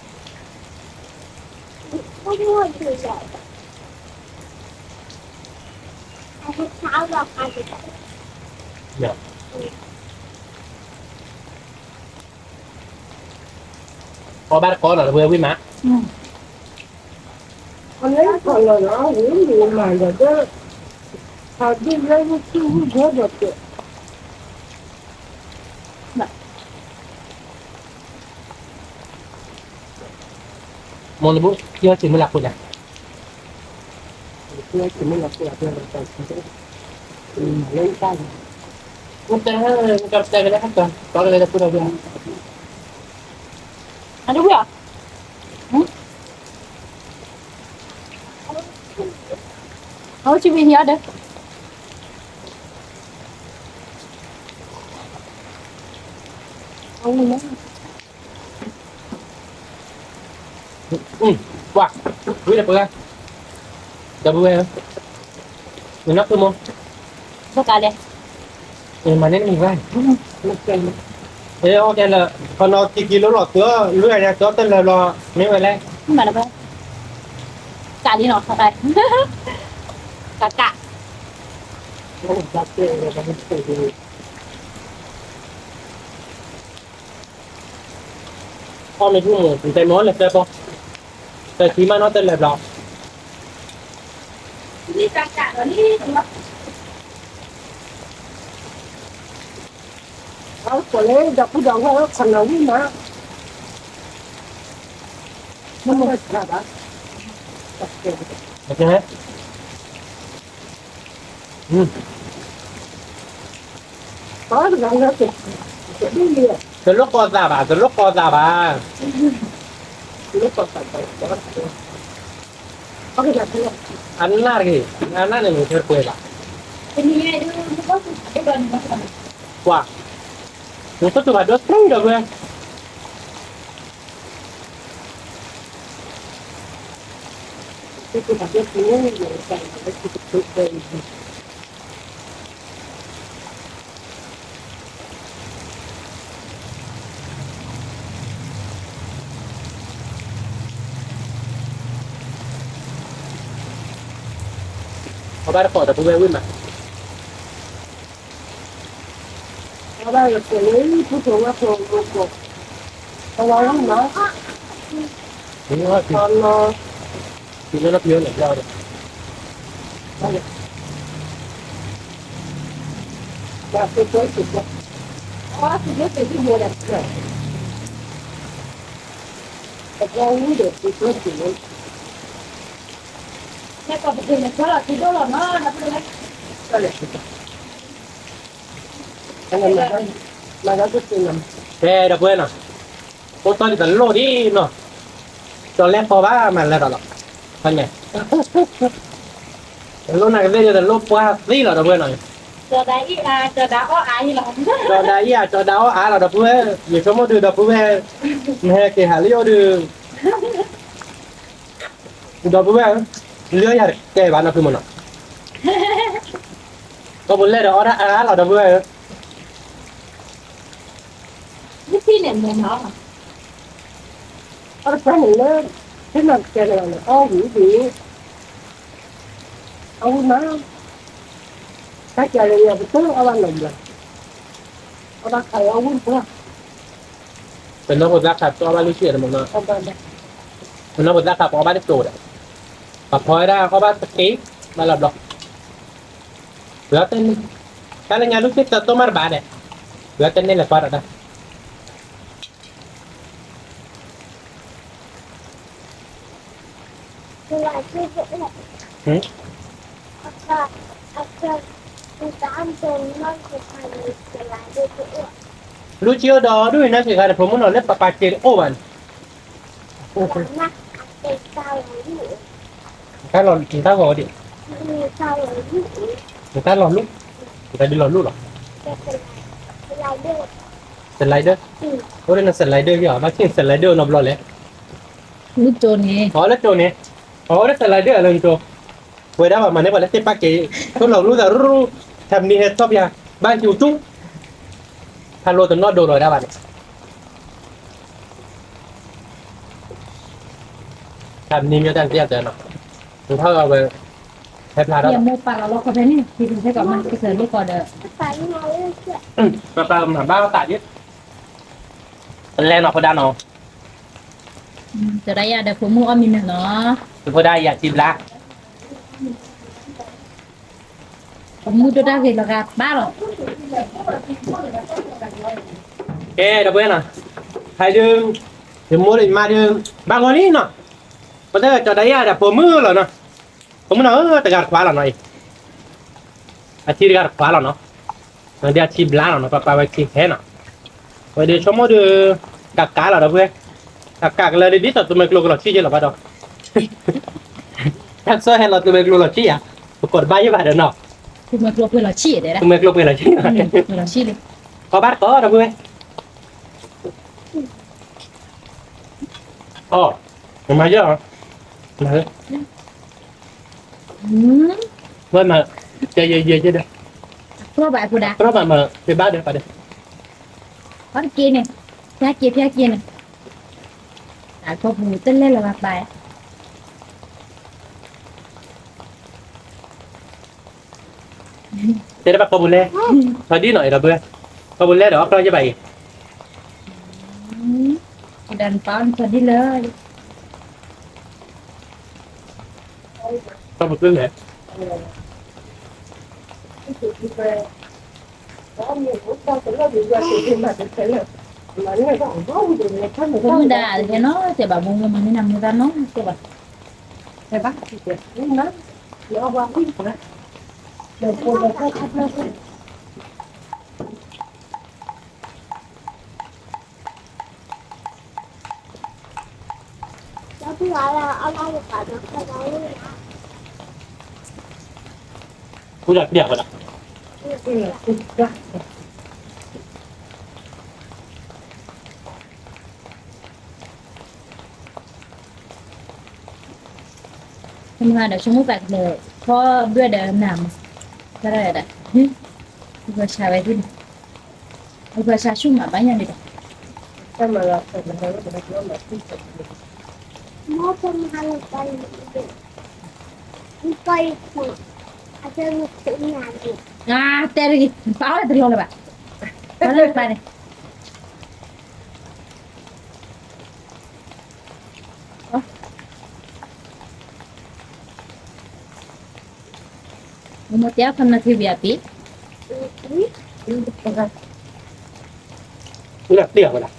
ကးအီၤနီၤ, အီၣ်မ့ၢ်ကးနီၤ, အီၣ်လဲၤနီၢ်စၢၤပီ, နီၢ်နီၢ်ဟံၣ်အီၣ်ဒီဒူၣ် ဝံၤမး, ဝံၤဘျီသ့ၣ်ဝံၤမး, တၢ်ကစီၣ်ဟဲလီၤဝံၤဘျီအူမူကီၢ်လီၤနီၤ ဖုမီၤနီၤ, ပိာ်ဘဲၣ်ဖျဲၣ်လဲၣ်ဒ်ဟဲလီၤကီၢ်ဖျၢၣ်လီၤဒီပုၢ်ဝဲၢ်, ဘၣ်န့ၣ်ကစၢ်ဟဲလီၤလီၤ, ပိာ်ဘဲၣ်ဖျဲၣ်လဲၣ်သီၣ်ထီၣ်ကီၢ်ဖျၢၣ်နီၤ အီၣ်ဘၣ်တကိးနီၤ ဒီပုၢ်ဝဲၢ်ဝံၤမး, အလဲၤခီလီၤဒီး ဝံၤမးဒီး ဖးဒိၣ်လၢဝံၤဆူဝံၤဘီဒီးတဲာ် မိၢ်နဘိ ယဟဲစံးမုၢ်လၢ်ခိၣ်ညါ, တဲတဲကလဲၣ် တဲကလဲၣ် တဲကလဲၣ် တဲကလဲၣ် တဲကလဲၣ် အဝဲစံးဝံၤဟံးအီၤဒီး ကွၢ် ဝံၤဒီးပှၤ ဒီပုၢ်ဝဲၢ်ဧၢ, နနီၢ်ဖုမ့ၢ် ဘၣ်ကးလဲၣ်, မၤန့ၢ်နမံၤဘၣ်, အဲ အိၣ်ကဲလၢ ခီနီၤကံကံလိလီၤသု လွံၢ်အညါသုတလၢဘျီ မ့ၢ်ဝဲလဲၣ်, မၤလၢၤဘၣ်, ကးလံနီၤ ကး ကး အီၣ်မ့ၢ်ထူၣ်မူၤ တဲမ့ၢ်လၢသၢပီ, တၢ်သံမးနီၢ်တလၢဘျီ, အီၣ်လၢဒီပုၢ်ဒီဝဲၢ်ခီနီၤဝံၤမး, တလိၣ်ကီၢ်သးဘၣ် တလိၣ်ကီၢ်သးဘၣ်, အနၢ်တဂ့ၤ အနၢ်န့ၣ်မ့ၢ်ထဲပှဲၤဘၣ်, ကွၢ် နကစၢ်ဘၣ်ဒိးတြီဒီးဝဲ အဘၣ်တကိးဒီပုၢ်ဝဲၢ်ဝံၤမး, အဘၣ်တကိးလၢပုၢ်ဖိဝဲၢ်ဖိမူကီၢ်, အဝဲဝံၤမး, အနီၤ, မၤဒၣ်က့ၤနီၤ, ကဲဒီပုၢ်ဝဲၢ်နီၤ, အိၣ်တီၢ်ဒံးတလိၣ်ဒံးနီၤ, ကၠီၤလဲၣ်ဖီဘၣ်မၤလၢဒီးလီၤ, ဖဲန့ၣ် တလိၣ်နၤကသ့ၣ်ဒီး တလိၣ်ပှၢ်သံလီၤ ဒီပုၢ်ဝဲၢ်နီၤ, ကၠီၤဒၤအံၤဧါ ကၠီၤဒၤအီၣ်အါလီၤ, ကၠီၤဒၤအံၤဧါ ကၠီၤဒၤအီၣ်အါလီၤ ဒီပုၢ်ဝဲၢ်, ယဆိကမိၣ်ဒုး ဒီပုၢ်ဝဲၢ်, နဟဲက့ၤဟးလၢယအိၣ်ဒုး ဒီပုၢ်ဝဲၢ်ဧၢ, လၢယၤတကဲဘၣ်နီၤဖုမနီၤ, ကီၢ်ပူၤလဲၣ်ဒီးအီၣ်တၢ်အါလီၤ ဒီပုၢ်ဝဲၢ်ဧၢ, မ့ၢ်ထံၣ်န့ၣ်မ့ၢ်နီၤ, အီၣ်တၢ်န့ၣ်လၢ, သ့ၣ်နီၣ်တကဲလၢၤဘၣ်န့ၣ် အီၣ်ဝံၤဒံး, အဝံၤမး, တၢ်ကဲလၢယၤပတိၢ်အီၣ်ဘၣ်နီၤဘျီ, အီၣ်ဘၣ်ခါအီၣ်ဝံၤတပှၢ် ပနီၢ်ဖိသၣ်ခါပအီၣ်ဘၣ်လွံၢ်ဆံဒီးမနီၤ, ပနီၢ်ဖိသၣ်ခါပအီၣ်ဘၣ်တကၠိဒီး, ပှၤဖီဝဲဒၣ်အီၣ်ဘၣ်တက့ၢ်, ဘၣ်လီၤဘျီ, ဝဲ, တၢ်လၢညါဒုးသ့ၣ်တတိၢ်မးတဘၣ်ဒီး, ဝဲတန့ၢ်လၢၤကွၢ်ဒီးတၢ် လူကၠိဒီးဒုးနီၢ်ဆံးခါန့ၣ် ဖိမုၣ်နီၤလၢပပာ်က့ၤတအိၣ်ဘၣ်န့ၣ်, တၢ်လီၤ, တၢ်ဂီၤဒံး, တၢ်လီၤလူ, တၢ်ဒုးလီၤလူလီၤ, စလံဒၢ, အိၣ်လၢနစလံဒၢယီၤ ဘၣ်ဆ့ၣ်စလံဒၢနီတဘျီလဲၣ်, လၢကၠိန့ၣ်, အလၢကၠိန့ၣ်, အအိၣ်လၢစလံဒၢလၢကၠိ, ဝဲဒၣ်ဘၣ်မၤန့ၢ်ပှၤလၢသ့ၣ်ပာ်က့ၤ, ထိၣ်လီၤလူသးရူ, ထးမံၤဟဲထီၣ်ဖၠါ, ဘၣ်ကၠိတူၢ်, ဖးလိတနီၣ်ဒိလီၤဝဲဒၣ်ဘၣ်န့ၣ် ထးမံၤမ့ၢ်တၢ်တသ့ၣ်ညါနီၤ, ထီၣ်ဝဲ, ဟဲဖျါထီၣ်, မိၢ်ပာ်လီၤလီၤခီဖဲန့ၣ်, ကစၢၢ်လိၣ်ကီးဒီး, ပပာ်မၤဘၣ်သးဒ်, ပလဲၤနီၤဖိဒါနီၤ, ကၠီၤဒၤယၤဒီးဖိမုၣ်အီၣ်မံၤနၢၤနီၤ, ဖိဒါယၤထံဘျါ မူဒိၣ်တၢ်ဂ့ၤလီၤဂာ်ဘၣ်လီၤ, ကဲဒီပုၢ်ဝဲၢ်နီၤ, ဟဲဒုး, ယမိၢ်ဒီးယမါဒုး, ဘၣ်ဂီၤလံနီၤ, ပတဲကၠီၤဒၤယၤဒီးဖိမုၣ်လီၤနီၤ, ဖိမုၣ်နီၤဧၢ တဂၤတခွါလီၤနီၤအံၤ, အထံတဂၤတခွါလီၤနီၤ, ဒီးအထံဘျါလီၤနီၤ ပပာ်ဝဲထံဟဲနီၤ, ဝဲဒုးဆိကမိၣ်ဒုး, ကးကးလီၤဒီပုၢ်ဝဲၢ်, ကးကးကလၢဒ်သိးသုးမုၢ်ကျိၤကလီၤဆံၣ်က့လီၤဘၣ်ဒီး တၢ်ကစီၣ်ဟဲလီၤသုးမုၢ်ကျိၤလီၤဆံၣ်ယါ, ပကိးတဘၣ်ယဲၢ်ဘၣ်ဒီးနီၤ, သုးမုၢ်ကျိၤပှဲၤလီၤဆံၣ်, သုးမုၢ်ကျိၤပှဲၤလီၤဆံၣ်, ကီဘၣ်တကိးဒီပုၢ်ဝဲၢ်, အီ, မၤယီၤ, မၤ, ဝဲမၤ, ယဲယဲယဲဒီး, အီၣ်တက့ၢ်န့ၣ်, ဖျါက့ၤဖျါက့ၤန့ၣ်, အကီၢ်ပူၤတလဲလၢၤဘၣ်ပၢ် တဲတဘၣ်ကီၢ်ပူၤလဲၣ်, ထီၣ်ဒ်နီၤအံၤဒီပုၢ်ဝဲၢ်, ကီၢ်ပူၤလဲၣ်ဒီးအီၣ်ကျီယဲၢ်ဘၣ်အံၤ, ဒၣ်နပာ်အီၣ်နထီၣ်ဒ်လၢ, ကီၢ်ပူၤလဲၣ် မုၢ်ဒါတဟဲနီၤ တဲဘၣ်ဘိမုၢ်မၤန့ၢ်နၤမူဒါနီၤ တဲဘၣ်, တဲဘၣ်, လၢအဝၤဖံၣ်, မုၢ်ဒါပျဲၢ်ဝဲဒၣ် မုၢ်ဂၤဒီး ဆိကမိၣ်သးကလဲၤထီၣ်ဘျဲၣ်ဒီးနၤမး, တၢ်ဒၣ်ဝဲဒၣ်, ပှၤဆါဝဲသ့ၣ်န့ၣ်, ပှၤဆါဆူၣ်မးဘၣ်ညါန့ၣ်ဒီး, တဲတဂ့ၤ, ပာ်ဝဲတလီၤလၢၤဘၣ်, ပာ်လၢပာ်န့ၣ် မ့ၢ်တဲအီၤခီနထံဝံၤအပ့ၤ, လၢပျဲၢ်ဝဲဒၣ်,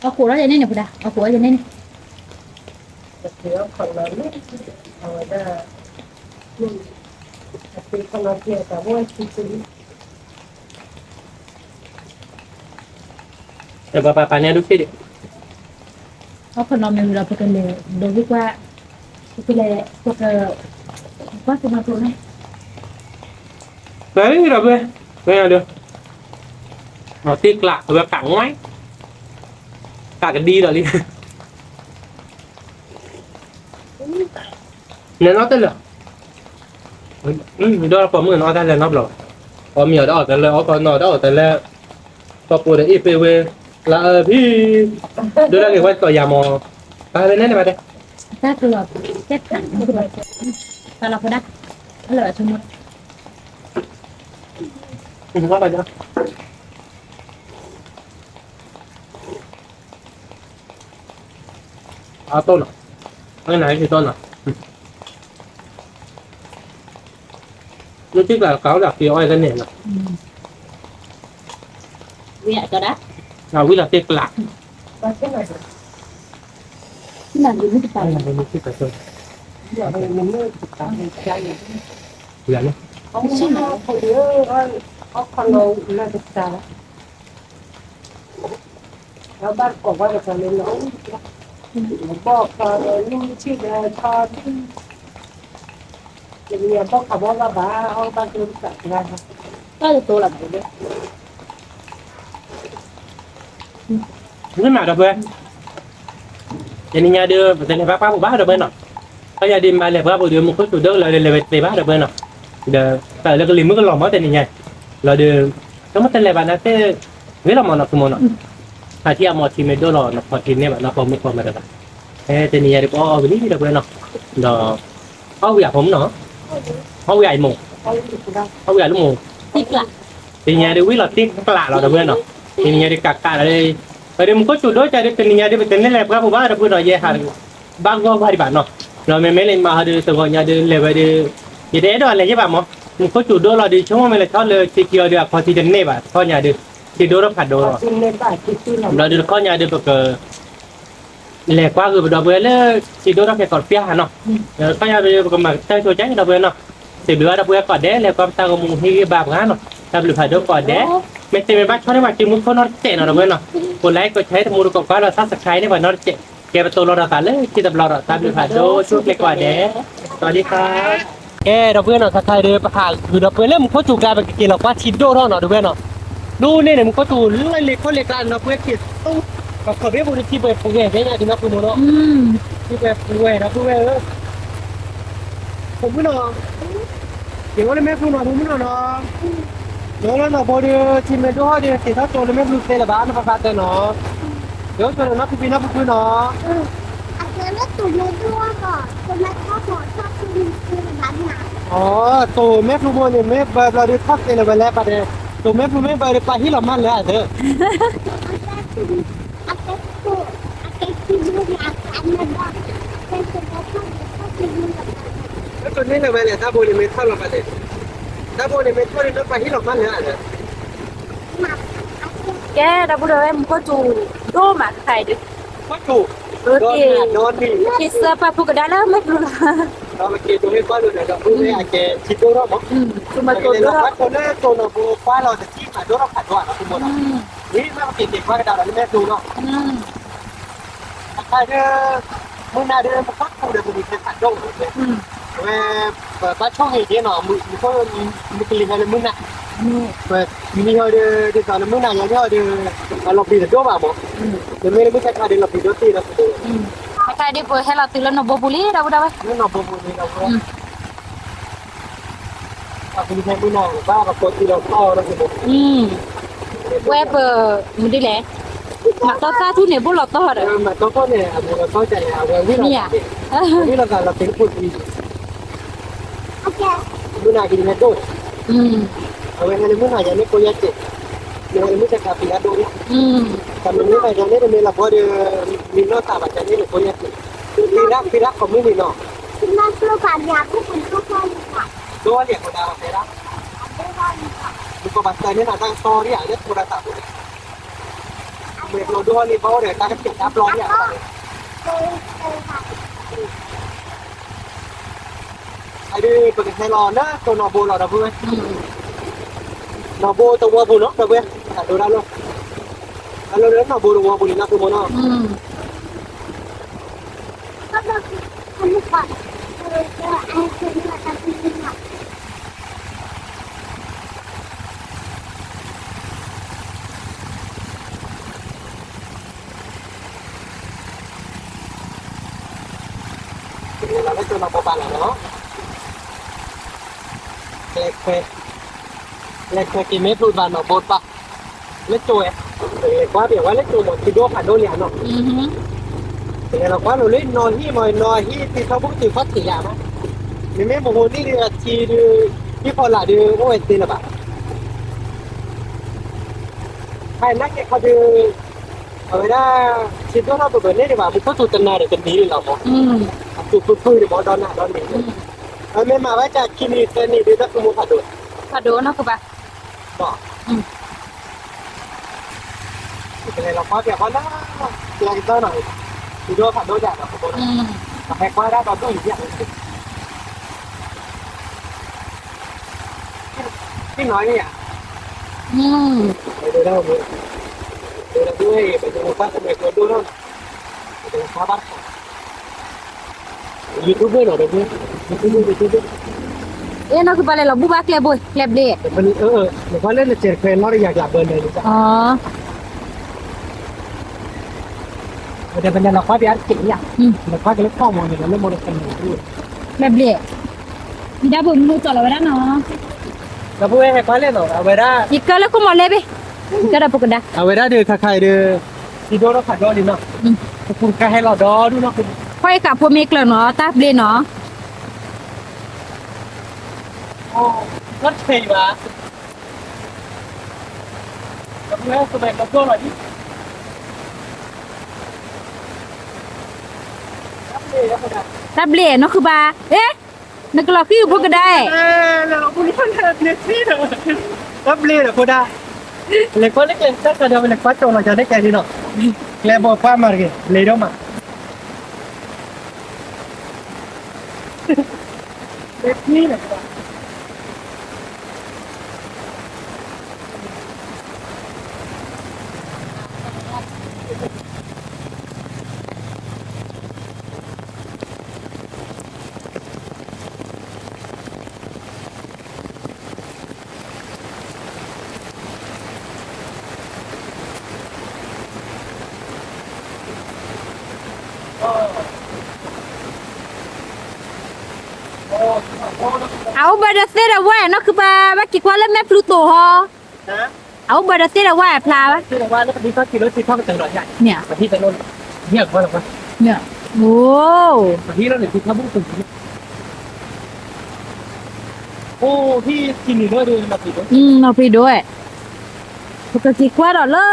အဃိးထီၣ်ယန့ၣ်န့ၣ် ဖိဒါ, အဃိးထီၣ်ယန့ၣ်န့ၣ်. ပက့ၤအီၣ်ခီနီၤလၢ အဝဲဒၣ် အသ့ခီနီၤဖဲတၢ်ဘိအခံဆူ ပပာ်ပာ်န့ၣ်ဒုးဖ့ဒံး, အီၣ်ခီနီၤမ့ၢ်ဝံၤဒီး ပကလဲၤဒိးဂ့ၢ်ကွၢ်, ပကလဲၤ ပက ကွၢ်ကမၤကျိၤန့ၣ် ပှဲၤဒီးပှဲၤ, ပှဲၤဒီး သ့ကျး အဝဲကးငွဲၣ်, ကးကဒံဒီးလံ, နနီၢ်တလၢာ်, ဒီးပိာ်မုၣ်နီၢ်တၢ်လဲၤနီတဘျီ, အီၣ်မ့ၤအီၣ်တၢ်အီၣ်တၢ်လၢ အီၣ်ခီနီၤတၢ်အီၣ်တၢ်လၢ, ပှၤပိာ်ဒီးအ့ၣ်ပ့ၤဝဲ, လၢအဖံ, ဒိၣ်ဒၣ်က့ၤဝဲတီၤယၤမး, ပာ်ဝဲန့ၣ်န့ၣ်ဘၣ်တဲ, တၢ်ကလီၤ, တၢ်ခး, ပာ်လီၤဖိဒၣ်, အလၢအဆိကမိၣ် အတိၢ်နီၤ, အနၤဟဲက့ၤတိၢ်နီၤ, လၢထံကျါကးအိၣ်ဒီးက့ၤအီၣ်တန့ၢ်နီၤ, ဝံၤလီၤသ့ကျး, လၢ ဘၣ်ကိးဝဲတခါလၢလီၤ, ဘီၣ်ခီဒီးနုၢ်ဆံၣ်ဒီးထီဒံၣ်, တနံၤညါဘီၣ်ခီဘီၣ်ဘၣ်ဘၣ် အီၣ်ဘၣ်ကျိတၢ်တဂၤ, တၢ်တတိလီၤဘၣ်, မ့ၢ်မးဒီပုၢ်ဝဲၢ်, တနံၤညါဒီး ပတလဲၤဘါပှၢ်ပူၤဘၣ်ဒီပုၢ်ဝဲၢ်နီၤ, ခီယၤဒ်မ့ၢ်လဲၤပှၢ်ပူၤဒီး မူခိၣ်စူၤဒိၣ်လီၤဒီး လဲၤဝဲတသ့ဘၣ်ဒီပုၢ်ဝဲၢ်နီၤ, ဒီး တၢ်လၢကလံၤမုၢ်ကလီၤမးတနံၤညါ, လီၤဒီး ကမ့ၢ်တလဲၤဘၣ်နၤသ့ၣ်, ဂ့ၤလီၤမးနီၤ သုမိၢ်နီၤ, အထံအမီၤထံမ့ၢ်ဒိၣ်လီၤ နီၤဖီထံန့ၢ်ဘၣ် နီၤဖီမုၢ်ဖီမးတဘၣ်, တနံၤညါဒီး ပအီၣ်အီၣ်ဝံၤလံဒီပုၢ်ဝဲၢ်နီၤ, ဒီး အီၣ်ဝံၤအဖိမုၣ်နီၤ, အီၣ်ဝံၤအမိၢ်, အီၣ်ဝံၤအလၢမိၢ်, တနံၤညါဒီး ဝံၤလီၤသ့ကျးလီၤဒီပုၢ်ဝဲၢ်နီၤ, တနံၤညါဒီးကးကးလီၤ, ပဒီးမူခိၣ်စူၤဒိၣ်ကဒီး တနံၤညါဒီး ပတန့ၢ်လဲၤပှၢ်ပူၤဘၣ်ဒီပုၢ်ဝဲၢ်နီၤ, ယဲဟး ဘၣ်ဂီၢ်ဝါဒံးဘၣ်နီၤ, ဒီးမ့မ့ၢ်လၢမၤဟီဒီး တဂီၤညါဒီး လဲၤဝဲဒီး ယတအဲၣ်ဒိးလဲၤယဲၢ်ဘၣ်မး, မူခိၣ်စူၤဒိၣ်လီၤဒီး ဆိကမိၣ်မ့ၢ်လဲၤထီၣ်လၢထံခံအီၤဒီး အခီထံတန့ၢ်ဘၣ် တခီညါဒီး, ထံဒိၣ်ထီၣ်ဖးဒိၣ်လီၤ, ဘျီဒီးတခီညါဒီး ပက လဲၤကွၢ်ဂ့ၤပဒီပုၢ်ဝဲၢ်လၢ ထံဒိၣ်ထီၣ်ခဲကိးတပျၢ်နီၤ, တခီညါဒီး ပကမၤကတၢၢ်ဆိကဲဒီပုၢ်ဝဲၢ်နီၤ, စံးဘျုးဘၣ်ဒီပုၢ်ဝဲၢ်ကိးဂၤဒဲး လဲၤကွၢ်ပတၢ်ဂီၤမူဟ့ၣ်ဂံၢ်ဘါပှၤနီၤ, တၢ်ဘျုးဖးဒိၣ်ကိးဂၤဒဲး, မ့ၢ်သ့မ့ၢ်ဘၣ်ဆီန့ၢ်ပှၤစုမုၢ်ခိၣ်နီတစဲးနီၤဒီပုၢ်ဝဲၢ်နီၤ, ကိးlikeကိးshareတမူတကိးကွၢ်လီၤ subscribe န့ၢ်ပှၤနီတစဲး, ကဲပတိၤလီၤဒီးသးလၢခံတဘျီဒီး တၢ်ဘျုးဖးဒိၣ်ဆိၣ်ကျဲကိးဂၤဒဲး, စဝၤဒံခါ ကဲ ဒီပုၢ်ဝဲၢ်နီၤ ခါခါဒီးပဟးဃုာ်ဒီပုၢ်ဝဲၢ်လၢမူခိၣ်စူၤကျါ ပကက့ၤလီၤကွၢ်ထံဒိၣ်ထီၣ်နီၤ ဒီပုၢ်ဝဲၢ်နီၤ, ဒိၣ်န့ၢ်န့ၣ် မူခိၣ်စူၤလၢလ့ၤခီလ့ၤကျါနီၤ ပုၢ်ဝဲၢ်က့ၤသူ ပခီၣ်ဘ့ၣ်ပူၤန့ၣ် ထံပှဲၤပှဲၤဖဲညါဒ်နီၤ ပုၢ်မိၢ်နီၤ, ထံပှဲၤပှဲၤဒီပုၢ်ဝဲၢ်ဧၢ ဖိမုၣ်နီၤ, က့ၤဝဲလၢမဲာ်ဖျိနီၤ ဖိမုၣ်နီၤနီၤ, လၢလၢနီၢ်ဘိဒီး ထံမ့ၢ်ဒိၣ်ထီၣ်ဒီး က့ၤထီၣ်တိၤလၢမဲာ်ဖျိသ့လၢၤဘၣ် နီၢ်ပၢ်ပၢ်တဲနီၤ, က့ၤအိၣ်ဆိးနီၤ ဖံဖံနီၤဖုဖုနီၤ တိၤမဲာ်ဖျိမိၢ်န့ၣ် မ့ၢ်ဘၢဘျီဒီးထီၣ်သ့လၢၤဝဲလဲၣ် ပှၤတဲ, တိၤမဲာ်ဖျိမ့ၢ်ဘၢဒီးပှၤဟံၣ်လီၤမၢ်လၢအသၢ, လၢတိၤန့ၢ်လၢၤဝဲလဲၣ် တၢ်ဘိန့ၣ်မ့ၢ်ထီၣ်လီၤပှၤတဲ, တၢ်ဘိန့ၣ်မ့ၢ်ထီၣ်န့ၣ် လၢပှၤဟံၣ်လီၤမၢ်လၢအသၢ ကဲ ဒီပုၢ်ဒီဝဲၢ် မူခိၣ်စူၤဒိၣ်မးတခါအံၤဒီး, မူခိၣ်စူၤ, က့ၤစၢပာ်ဖှိၣ်ကဒါလၢမဲာ်ဖျိလီၤ, ဒီးပက့ၤဒိးဟ့ၣ်ကွၢ်လိာ်ဒီး ဒီပုၢ်ဝဲၢ်အကဲထံဒိၣ်ထီၣ်မး, ပကလဲၤလီၤကွၢ်ခိၣ်လၢတိၤနီၢ်ဘိကွၢ်လီၤတထံၣ်မးဒိၣ်ထီၣ်ဖးဒိၣ်နီၤ မ့ၢ်မ့ၢ်ပက့ၤက့ၤကွၢ်ကဒါဒီးလၢမဲာ်ဖျိနီၤ အခါဒီး မုၢ်နၤဒီး ပကွၢ်ခိၣ်ဒီး ပမ့ၢ်တဲဖးဒိၣ်ဝဲ, အဝဲ ပဘၣ်ဆိၣ်ဂ့ၤက့ၤနီၤ မုၢ်ကလံၤဟီဒီးမုၢ်နၤ, မုၢ်နၤဟီဒီး ဒ်သိးလၢမုၢ်နၤယၤန့ၣ်ဟီဒီး အလီၤပျံၤတဒိၣ်ဘၣ်မး, မ့မ့ၢ်လၢမုၢ်ဆါခါဒီး လီၤပျံၤဒိၣ်သ့ဒီး အခါဒီး ပဟဲလီၤတုၤလၢနီၢ်ဘိပူၤလံ ဒီပုၢ်ဒီဝဲၢ် လၢနီၢ်ဘိပူၤန့ၣ်ဒီး ဝဲပ မုၢ်ဒ်လဲၣ်, မၤတီသၣ်ထူၣ်န့ၣ် ဘိၣ်လီၤတီဒီး, မၤတီသၣ်န့ၣ် အဝဲလီၤတီန့ၣ် အဝဲဝံၣ်လီၤသးလီၤသ့ၣ်ဖိတံၢ်, မုၢ်နၤကလံၤဟဲဒိၣ်, အဝဲဟဲလၢမုၢ်နၤယၤန့ၣ်ကိးယဲၢ်စဲး, နဟဲလၢမုၢ်ဆါခါပျံၤတၢ်ဒိၣ်လံ, တၢ်မ့ၢ်မုၢ်နၤယၤန့ၣ် တမ့ၢ်လီၤဘီဒီး မ့ၢ်နီၢ်သးဘၣ်ယၤန့ၣ် နကိးယဲၢ်စဲး, ဖံရၣ် ဖံရၣ်ခီမုၢ်န့ၣ်နီၤ ဒိၣ်လံအဃိဒၣ်ဝဲဖဲဒၣ်, နကဘၣ်စၢၤန့ၢ်နၤတၢ်ကစီၣ်ဒံးဧါ လၢဖိဒၣ်သးပူၤန့ၣ်, မ့ၢ်ကျိဒိၣ်လံဘၣ်အိၣ်ဒီးတၢ်ကစဲးတၢ်ပျီဒံးဧါ, အဒုး ပကဟဲလီၤလၢကီၢ်နီၢ်ဘိလီၤ ဒီပုၢ်ဝဲၢ်, နီၢ်ဘိတဝီပူၤနီၤ ဒီပုၢ်ဝဲၢ်, အဒိဒၣ်လီၤ, အလီၤလၢနီၢ်ဘိတဝီပူၤန့ၣ် နီၢ်ပူၤမနီၤ. လၢကီၢ်နီၢ်ဘိပၤလီၤနီၤ, လဲၤခွဲက့ၤမ့ၢ်ဖုးဘၣ်နီၢ်ဘိတပၤ, လၢကၠိဝဲ, လဲၤကွၢ်ပှဲၤဝဲလၢကၠိမး ထံဒိၣ်ဖးဒိၣ်လံဧါနီၤ, ကလဲၤလီၤကွၢ်လိာ်လၢနီၢ်ဟံၣ်မး နီၢ်ဟံၣ်သ့ၣ်ထီၣ်ဘိကတုၤဖီၣ်ထံးယၤမး, မ့မ့ၢ်ပဟိးန့ၢ်ဒုးအထံဒုး ဟံၣ်ဖီလာ်ဒုး အိၣ်ဝဲသ့လၢၤဘၣ် ဖဲနာ်က့ခီဒုး အဝဲဒၣ် ထံဒိၣ်ထီၣ်ပဘၢၣ်န့ၢ်ဒံးဘၣ် မူခိၣ်ထူတနၤဒီးကန့ၢ်လီၤမး, အသူၣ်ဖုၣ်ဖုၣ်ဒံးမး ဒီနၤဒီနၤ, အမ့ၢ်မၤဝဲကၢ်ခံနံၤသၢနံၤဒုး နီၢ်ဖုမူဖးဒိၣ်, ဖးဒိၣ်နီၢ်ဖုဘၣ်, ဘၣ် ကလဲၤလီၤကွၢ်ပၠးကွၢ်လၢ ကျဲကတၢၢ်နီၤ, ထံဒိၣ်ဖးဒိၣ်ယၤနီၤ, ပဟဲကွၢ်ဒၣ်ဒီဒူၣ်အံၤယၤ ဟ့ၣ်နီၤန့ၣ်ဧါ, ဒိၣ်ဒၣ်မ့ၢ်, ဒိၣ်ဒၣ်ဒိၣ်ဝဲအံၤ ပကကွၢ်ကမဲာ်ကျိဒိၣ်ထီၣ်နီၤ, ပကကွၢ်ဘၣ်တခါ, YouTube နီၤ, YouTube YouTube, အဲ နီၢ်ခုပၢ်လဲၤလီၤဘူၣ်ဘၣ်ကျဲဘိ ကျဲဘျ့, နကွၢ်လၢနစဲးတခွဲးနီၣ်တယၤကျးဘၢလၢာ်န့ၣ်, ဒီးပလဲၤလီၤကွၢ်ပၠးတက့ၢ်ယၤ, လီၤကွၢ်က့ၤလၢဖီၣ်မီၤန့ၣ် လီၤလၢမီၤတကဲၢ်န့ၣ်, ကျဲဘျ့, ဒ်ဒၣ်ဘိမုၢ်ကျိၤလီၤဝဲဒၣ်နီၤ, ဒီပုၢ်ဝဲၢ်ဟဲကွၢ်လဲၣ်နီၤ အဝဲဒၣ်, ယကၢလၢခိၣ်မီၤလဲၣ်ဘ့ၣ်, ယကၢဒီးဖိကဒါ, အဝဲဒၣ်ဒုးခါခါအံၤဒုး, ထံဒိၣ်ထီၣ်ဖးဒိၣ်လံနီၤ, ပကူတကါဟဲလီၤဒီဒူၣ်နီၤ, ဖီၣ်အံၤဃာ်ဖိမ့ၢ်ကျၢၤနီၤ တၢ်ဘျ့နီၤ, အိၣ်တဆံးဘၣ်, တၢ်ဘျ့နီၢ်ခုပၢ်, အဲ နကလီၤဃံၤဖိကဒါ, တၢ်ဘျ့ဒီးဖိဒါ, လဲၤကွၢ်လၢကျဲတၢ်ကဒီး လဲၤကွၢ်ကၠီလီၤကၠီလၢကျဲန့ၣ်နီၤ, ကျဲဘိပှၢ်မၤတဂ့ၤ ဘျ့ဒိၣ်မး အအိၣ်ဘၢဒီးသ့ဒီးဝဲနီၢ်ခုပၢ် ဘၣ်က့ၤကွၢ်လၢမဲာ်ဖျူသိးဟီ, အအိၣ်ဘၢဒီးသ့ဒီးဝဲအဖျါဘၣ်, အိၣ်, နီၢ်ဖံးဒိၣ်ဝဲ, ပကက့ၤကွၢ်ဒီးလၢမဲာ်ဖျူသိးနီၤ ဒီပုၢ်ဒီဝဲၢ်, ကွၢ်လၢမဲာ်ဖျူနီၤ ဒီပုၢ်ဝဲၢ် ထံထီၣ်ဖးဒိၣ်လံ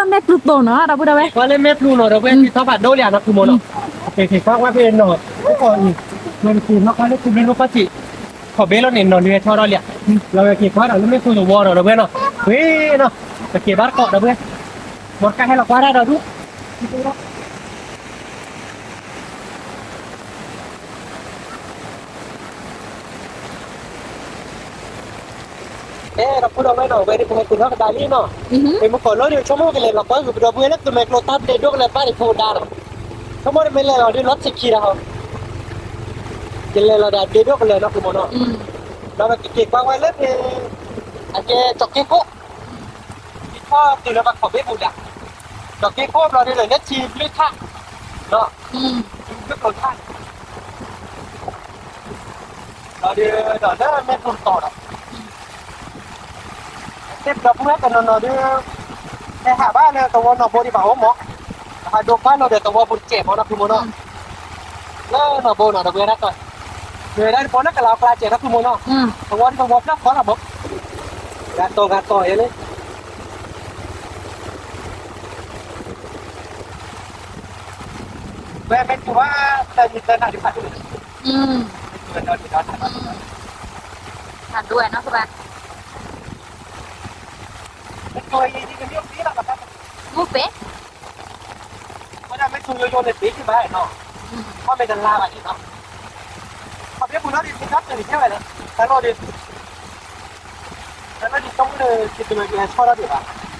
နီၢ်ဖံးမိၢ်နီၤ, က့ၤက့ၤကွၢ်ကွၢ်ဖဲနီၤ, အိၣ်ခိးအံၤ, နီၤက့ၤနီၢ်ကွၢ်လၢဖျူလၢနီၢ်ကွၢ်စံး, ခီၣ်ဘ့လီၤန့ၣ် နီၤနုၤဟဲထီၣ်ဒီးလံ, လီၤဝဲက့ၤကွၢ်ဒီးလၢမဲာ်ဖျူသဝီနီၤ ဒီပုၢ်ဝဲၢ်နီၤ, ဝ့ၢ်နီၤ, ပက့ၤဘၣ်တကိးဒီပုၢ်ဝဲၢ်, မီတကါဟဲလီၤကွၢ်တၢ်ဒီးဒူၣ် အဲ ဒီပုၢ်ဒီဝဲၢ်နီၤ ဝဲဒၣ်ပဟဲက့ၤထီၣ်ကဒါလံနီၤ, မ့ၢ်မုၣ်ကီၤလၢဒုး ဆိကမိၣ်ကလဲၤလီၤကွၢ်ဂုာ်ပဒီပုၢ်ဝဲၢ်လၢသူၣ်မဲာ်ကျိတၢ်ဘျ့ဒိၣ်ကလဲာ်ဘၣ်ဒံးဖိဒါနီၤ, ဆိကမိၣ်တမ့ၢ်လဲၤလီၤဒုးလီၤဆံးခံဒီး, ကလဲၤလီၤဒီးဘျ့ဒိၣ်ကလဲာ်နီၤ ဖံးမိၢ်နီၤ, ဒီးပကက့ၤကွၢ်ဝဲလၢဖဲ အကဲကၠီၤက့ခိၣ် ထီၣ်တုၤလၢပှၤခီၣ်ဘ့ပူၤဒၣ်, ကၠီၤက့ခိၣ်ဘျီဒုးလၢထံဘျုးထၣ်, ထံဘျုးကျိၤထၣ်, ဘျီဒုးဒီးလၢမဲာ်ဖျူတီၤဒီး သ့ၣ်ပဒီပုၢ်ဝဲၢ်တနီၤနီၤဒုး, ဟဲဟးဘၣ်လၢသဝီနီၢ်ဘိဒံးဘၣ်အိၣ်မး, ဟးဒိကွၢ်လိာ်ဒီးသဝီပူၤတစဲးမးနီၤ ဖံးမိၢ်နီၤ, လၢနီၢ်ဘိနီၤ ဒီပုၢ်ဝဲၢ်ဒၣ်ကီး, မ့ၢ်ဝဲဒၣ်တဘီလၢကလၤကျါစဲးနီၤ ဖံးမိၢ်နီၤ, သဝီဒံးသဝီဖျၢၣ်ဃီလီၤမး, ဂၤတီၤဂၤတီၤယဲလၢ ဝဲမ့ၢ်တူၢ်ဘၣ် တၢ်နံၤတၢ်နၤဒုးဖးဒိၣ်, ဖးဒိၣ်နီၤ မ့ၢ်တူၢ်ယံၤယံၤကမ့ၢ်ပ့ၤလီၤ, မ့ၢ်ပ့ၤ, ဝဲဒၣ်မ့ၢ်တူၢ်ယိယိန့ၣ် ပ့ၤက့ၤဘၣ်နီၤ, မ့ၢ်မ့ၢ်တလါဘၣ်န့ၣ်နီၤ ပူၤလီၤဒ် ပူၤလီၤတၢ်တၢ်န့ၣ် ကဲဝဲလၢ တၢ်လီၢ်ဒ် တၢ်လီၢ်ဒ် ကီမုၢ်ဒီး က့ၤတမ့ၢ်က့ၤဟဲ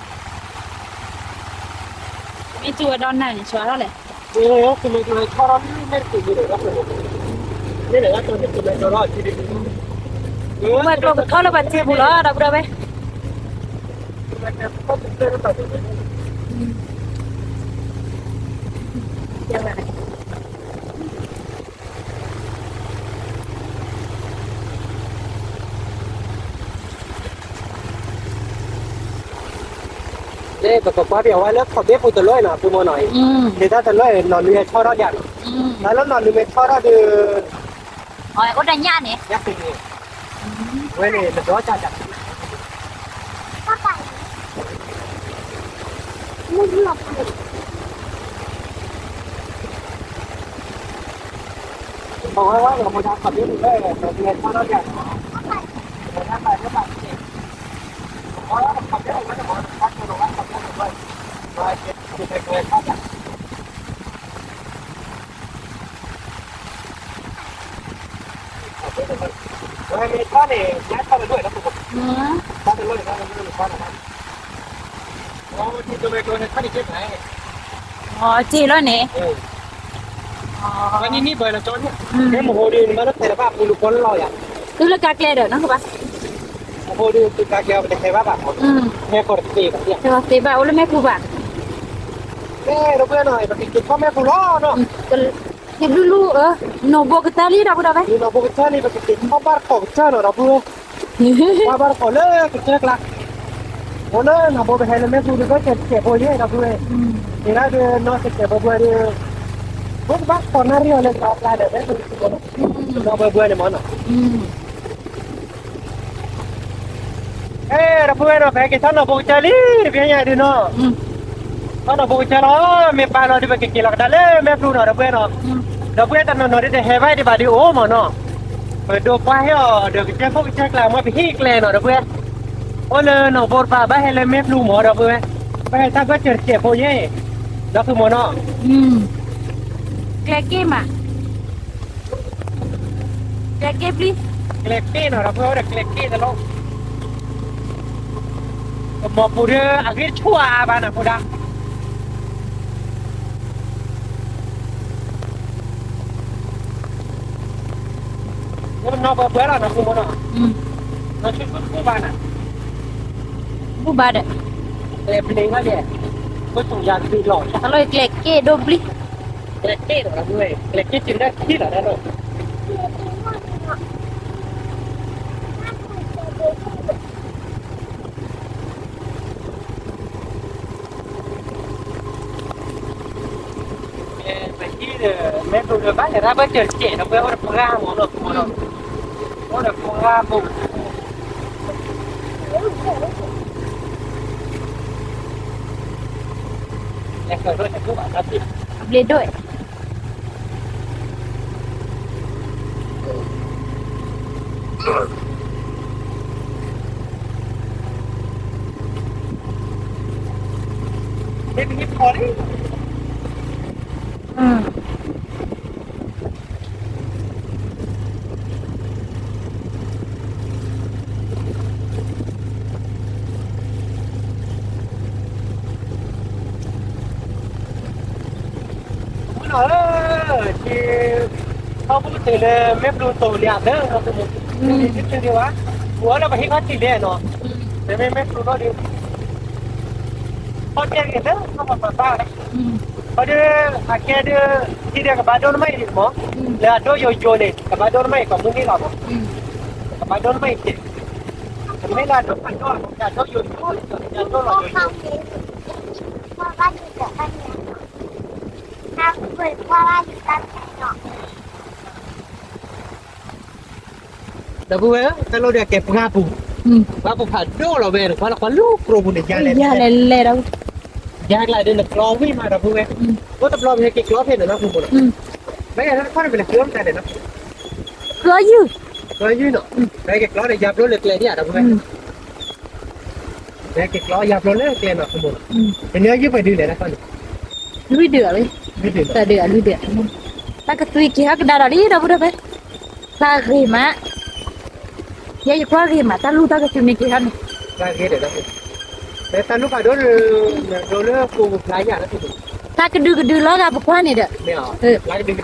ဆီထီၣ်ဒံးဘၣ်. မ့ၢ်ကဝဲဒီးနၤန့ၣ် ဆီထီၣ်လဲၣ်. တမ့ၢ်က့ၤဟဲဆီထီၣ် မ့ၢ်တက့ၤမ့ၢ်ဒီး မ့ၢ်လၢတၢ်တမ့ၢ်က့ၤလီၤ ထံဒ် ဝဲကျိကထီၣ်လၢပှၤထံပူၤလီၤ ဒီပုၢ်ဒီဝဲၢ်. လၢပကကွၢ်ပၠးဝဲလၢခီၣ်ဘ့ပူၤတလီၢ်နီၤ ပူၤမ့ၢ်နီၤအံၤ, ဒ်တၢ်တလီၢ်နီၤ နုၤဟဲဆီထီၣ်ဒံးနီၤ, တၢ်လၢနီၤ နုၤမ့ၢ်ဆီထီၣ်ဒီး အိၣ်တညၣ်န့ၣ် ညၣ်န့ၣ် ဝဲန့ၣ် နဒီကၢ် အီၤ စ့လီၤန့ၣ်, မ့ၢ်မဟိဒုး နမ့ၢ်လၢဖဲလၢဘၣ်ပူၤလူၤကီလၢလီၤယၤ, သုလၢကါကျဲဒီးနီၢ်ကဘၣ်, မဟိဒုး သုကါကျဲအီၤ ပတဟဲဘၣ်ဘၣ်, ဟဲကီးတသ့ဘၣ်, တသ့ဘၣ် အိၣ်လၢမ့ၢ်ပူၤဘၣ်, ဒီပုၢ်ဝဲၢ်နီၤ ပကက့ၤထီၣ်မ့ၢ်ပူၤလီၤနီၤ, ယဘျုးလူ, နီၢ်ဘိကတၢၢ်လံ ဒီပုၢ်ဒီဝဲၢ်, နီၢ်ဘိကတၢၢ်လံ ပကက့ၤထီၣ်ဘၣ်တကီၢ်ကတၢၢ်နီၤ ဒီပုၢ်ဝဲၢ် ဘၣ်ဘၣ်တကီၢ်လၢကစၢၢ်ကျါ, အိၣ်လၢနီၢ်ဘိပဟဲလၢမ့ၢ်ပူၤဒုး ဘၣ်စဲးဖိယဲၢ်ဒီပုၢ်ဝဲၢ်, မ့ၢ်ဒၣ်ဒုးနီၢ်စဲးဖိဘှဲဒုး, ဘၣ်ကဘၣ်ကီၢ်နၣ်ရံၣ်အီၤလၢကျါကျါဒီး မ့ၢ်ပူၤဒုး နီၢ်ဘှဲဘှဲန့ၣ်မ့ၢ်နီၤ အဲ ဒီပုၢ်ဝဲၢ်နီၤ ပဟဲက့ၤထီၣ်နီၢ်ဘိကစၢၢ်လံ တဘျီညါဒုးနီၤ, ထီၣ်နီၢ်ဘိကစၢၢ်လီၤ, မ့ၢ်ပၢ်လီၤဒုး ပကက့ၤလီၤကဒါလၢမ့ၢ်ပူၤနီၤ ဒီပုၢ်ဝဲၢ်နီၤ, ဒီပုၢ်ဝဲၢ်တနီၤနီၤဒုး တဟဲဘၣ်ဒံးဘၣ်ဒုးအိၣ်မ့ၢ်နီၤ, ပဒိးကွၢ်ဟ့ၣ်အီၤဒီး ကစၢၢ်ခိၣ်ကစၢၢ်ကျါ မ့ၢ်ပဟံၣ်ကျဲနီၤ ဒီပုၢ်ဝဲၢ်, အိၣ်လၢနီၢ်ဘိတပၤ ဘၣ်ဟဲလၢမ့ၢ်ပူၤမ့ၢ် ဒီပုၢ်ဝဲၢ်, ဘၣ်ဟဲတၢ်ဘၢၣ်စၢၤတစဲးဖိယဲၢ်, ဒီးသုမ့ၢ်နီၤ, ကျဲက့ၢ်မး ကျဲက့ၢ်ပျံၤ, ကျဲက့ၢ်နီၤ ဒီပုၢ်ဝဲၢ် အိၣ်ဒီးကျဲက့ၢ်တလီၢ်, ကမီၤပူၤဒီး အဂ့ၢ်တဆူၣ်အါအါဘၣ်နီၤ ဖိဒါ, နီၢ်ဘှဲဘှဲလီၤနီၤ ဖိမ့ၢ်နီၤ, နီၢ်ဆူၣ်ဆူၣ်တဘူၣ်ဘၣ်နီၤ, ဘူၣ်ဘၣ်ဒီး, ကျဲဘျ့ဘၣ်ယဲ, ခိၣ်ဆူၣ်ယၤဘျ့လီၤ, တၢ်လီၢ်ကျဲက့ၢ်ဒိၣ်ဘျံး, ကျဲက့ၢ်လီၤ ဒီပုၢ်ဝဲၢ်, ကျဲက့ၢ်တုၤလၢထံလီၤ တၢ်လီၢ် ပဟံၣ်ဒီး မ့ၢ်ပူၤဒီး ဘၣ်လဲၤရၢ်ဘၢၣ်စၢၤတစဲး ဒီပုၢ်ဝဲၢ် အိၣ်ဒီးပှၢ်မ့ၢ်နီၤ အိၣ်ဒီးပှၢ်ပူၤ, လဲၤဃၢၤဒိၣ်တဘူၣ်ဘၣ် တၢ်သ့ၣ် အဘျ့ဒိၣ် မ့ၢ်ပဟံၣ်ဖီလံ, မုၢ်နီၤဧၢ, က့ၤ ထီၣ်ပူၤတ့ၢ်လၢ မ့ၢ်ပျူၤတိၤလံဧါသၢ, မ့ၢ်ပျူၤတိၤလံဧါ, ပှၤလၢပဟံၣ်ခီၣ်ထံးလဲၣ်နီၤ, မ့မ့ၢ်ပျူၤထီၣ်ဒုး ခီၣ်တဲဂ့ၤသၢ ခီၣ်ပမၤဘၣ်, ခီၣ်ဒုး အကဲဒုး ထံဒုးကဘၣ်ဒိၣ်နမ့ၢ်အံၤမး, လၢအဒိၣ်ယိာ်ယိာ်န့ၣ် ကဘၣ်ဒိၣ်နမ့ၢ်အံၤ ကမုၢ်နံၤလီၤမး, ကဘၣ်ဒိၣ်နမ့ၢ်အံၤကဲ, ကမ့ၢ်လၢအဒိၣ်ဖးဒိၣ်အါမး ကဒိၣ်ယိာ်ယိာ် ဒီပုၢ်ဝဲၢ်ဧၢ, တၢ်လီၢ်ဒုးအကဲပှၢ်ပူၤ, ပှၢ်ပူၤဖးဒိၣ်လီၤဝဲ, ကွၢ်လီၤကွၢ်လၢကျိပူၤန့ၣ် ယၤလဲၣ်လဲၣ်, ယၤကျါဒုးနကျီဝံၣ်မး ဒီပုၢ်ဝဲၢ်, အိၣ်တဘျီပဟဲက့ၤကျီဖဲန့ၣ်နီၤ ဖိမ့ၢ်နီၤ, မ့ၢ်ယၤတခီန့ၣ် ပလဲၤဃုအီၣ်မတၤလဲၣ်နီၤ, ဃုအီၣ်ယုၢ်, ဃုအီၣ်ယုၢ်နီၤ, ပဟဲက့ၤကျီန့ၣ် ယၤဘျိလၢကျဲဒံးဧါ ဒီပုၢ်ဝဲၢ် ဟဲက့ၤကျီယၤဘျိလၢကျဲနီၤ ဖိမ့ၢ်နီၤ, တနံၤအံၤယုၢ်ပှဲၤဒုလဲၣ်တခီန့ၣ်, လွံၢ်ဒုဧါဝဲ, လွံၢ်ဒု, လွံၢ်ဒု, တၢ်ကသွံက့ၤဟဲကဒါဒီးလံ ဒီပုၢ်ဒီပုၢ်ဝဲၢ်, ဖျါဂ့ၤမး, ယဲယကွၢ်ဂ့ၤမး တၢ်လူၢ်တၢ်ကစုန့ၣ်က့ၤဟီန့ၣ်, ဖျါဂ့ၤဒီး တၢ်လူၢ်ဖးဒိၣ်န့ၣ် ဒိးလၢကိးဖျါယၤလၢ ဖျါကဒုကဒုလီၤဂၤပကွၢ်န့ၣ်ဒီး, ဖျါကဒုကဒု,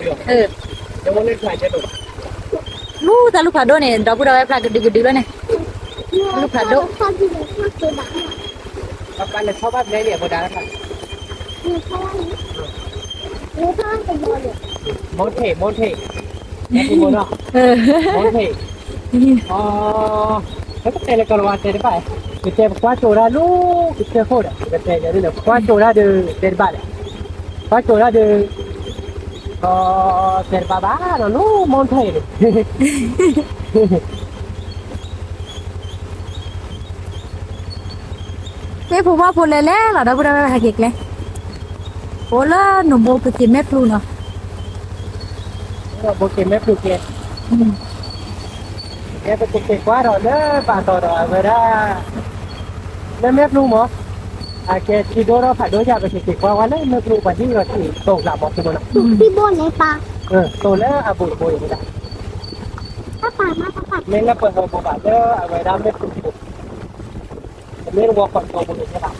လူၢ်တၢ်လူၢ်ဖးဒိၣ်န့ၣ် ဒီပုၢ်ဒီဝဲၢ် ဖျါကဒုကဒုလီၤန့ၣ်, တၢ်လူၢ်ဖးဒိၣ်, ပလဲၤဆီဘၣ်ဖဲန့ၣ် အဝဲဒၣ် mountain, mountain, အ mountain, အ ပကတဲလၢကီၢ်လၤဝါတဲတဘၣ်, ပတဲပကွၢ်ကၠိဒၣ်လၢ ကစၢၢ်ခိၣ်ဒီး ပကတဲယၤဒ်လဲၣ် ပကွၢ်ကၠိဒၣ်ဒီး တဲတဘၣ်လဲၣ်, ကွၢ်ကၠိဒၣ်ဒီး တဲတဘၣ်ဘၣ်ဒီး လၢ mountain န့ၣ် မ့ၢ်ဖိမီၢ်ဖိလဲၤလဲၤလီၤ ဒီပုၢ်ဒီဝဲၢ် ဟဲက့ၤကျဲ, အိၣ်လၢနဘိကက့ၤမဲာ်ပျူၤနီၤ, ဘိက့ၤမဲာ်ပျူၤကျဲ, ကဲပကက့ၤကွၢ်ဒီးလၢဘၣ်တီၤဒီး အဝဲဒၣ် လၢမဲာ်ပျူၤမး, အကဲထံဒိၣ်ထီၣ်ဖးဒိၣ်ယၤ ပကက့ၤကွၢ်ဝဲလၢမဲာ်ပျူၤ ပှၤဟံၣ်ဒီးထံတိာ်ကျးမး ဆိကမိၣ်နီၤ, တိာ်လၢအဘူးတဘိအံၤဝဲဒၣ်, မ့ၢ်လၢပှၤဟဲဘိဘၣ်လၢအဝဲဒၣ်မဲာ်ပျူၤပူၤ, မ့ၢ်တဝီဃီၤတိာ်ပူၤန့ၣ်ဘၣ်,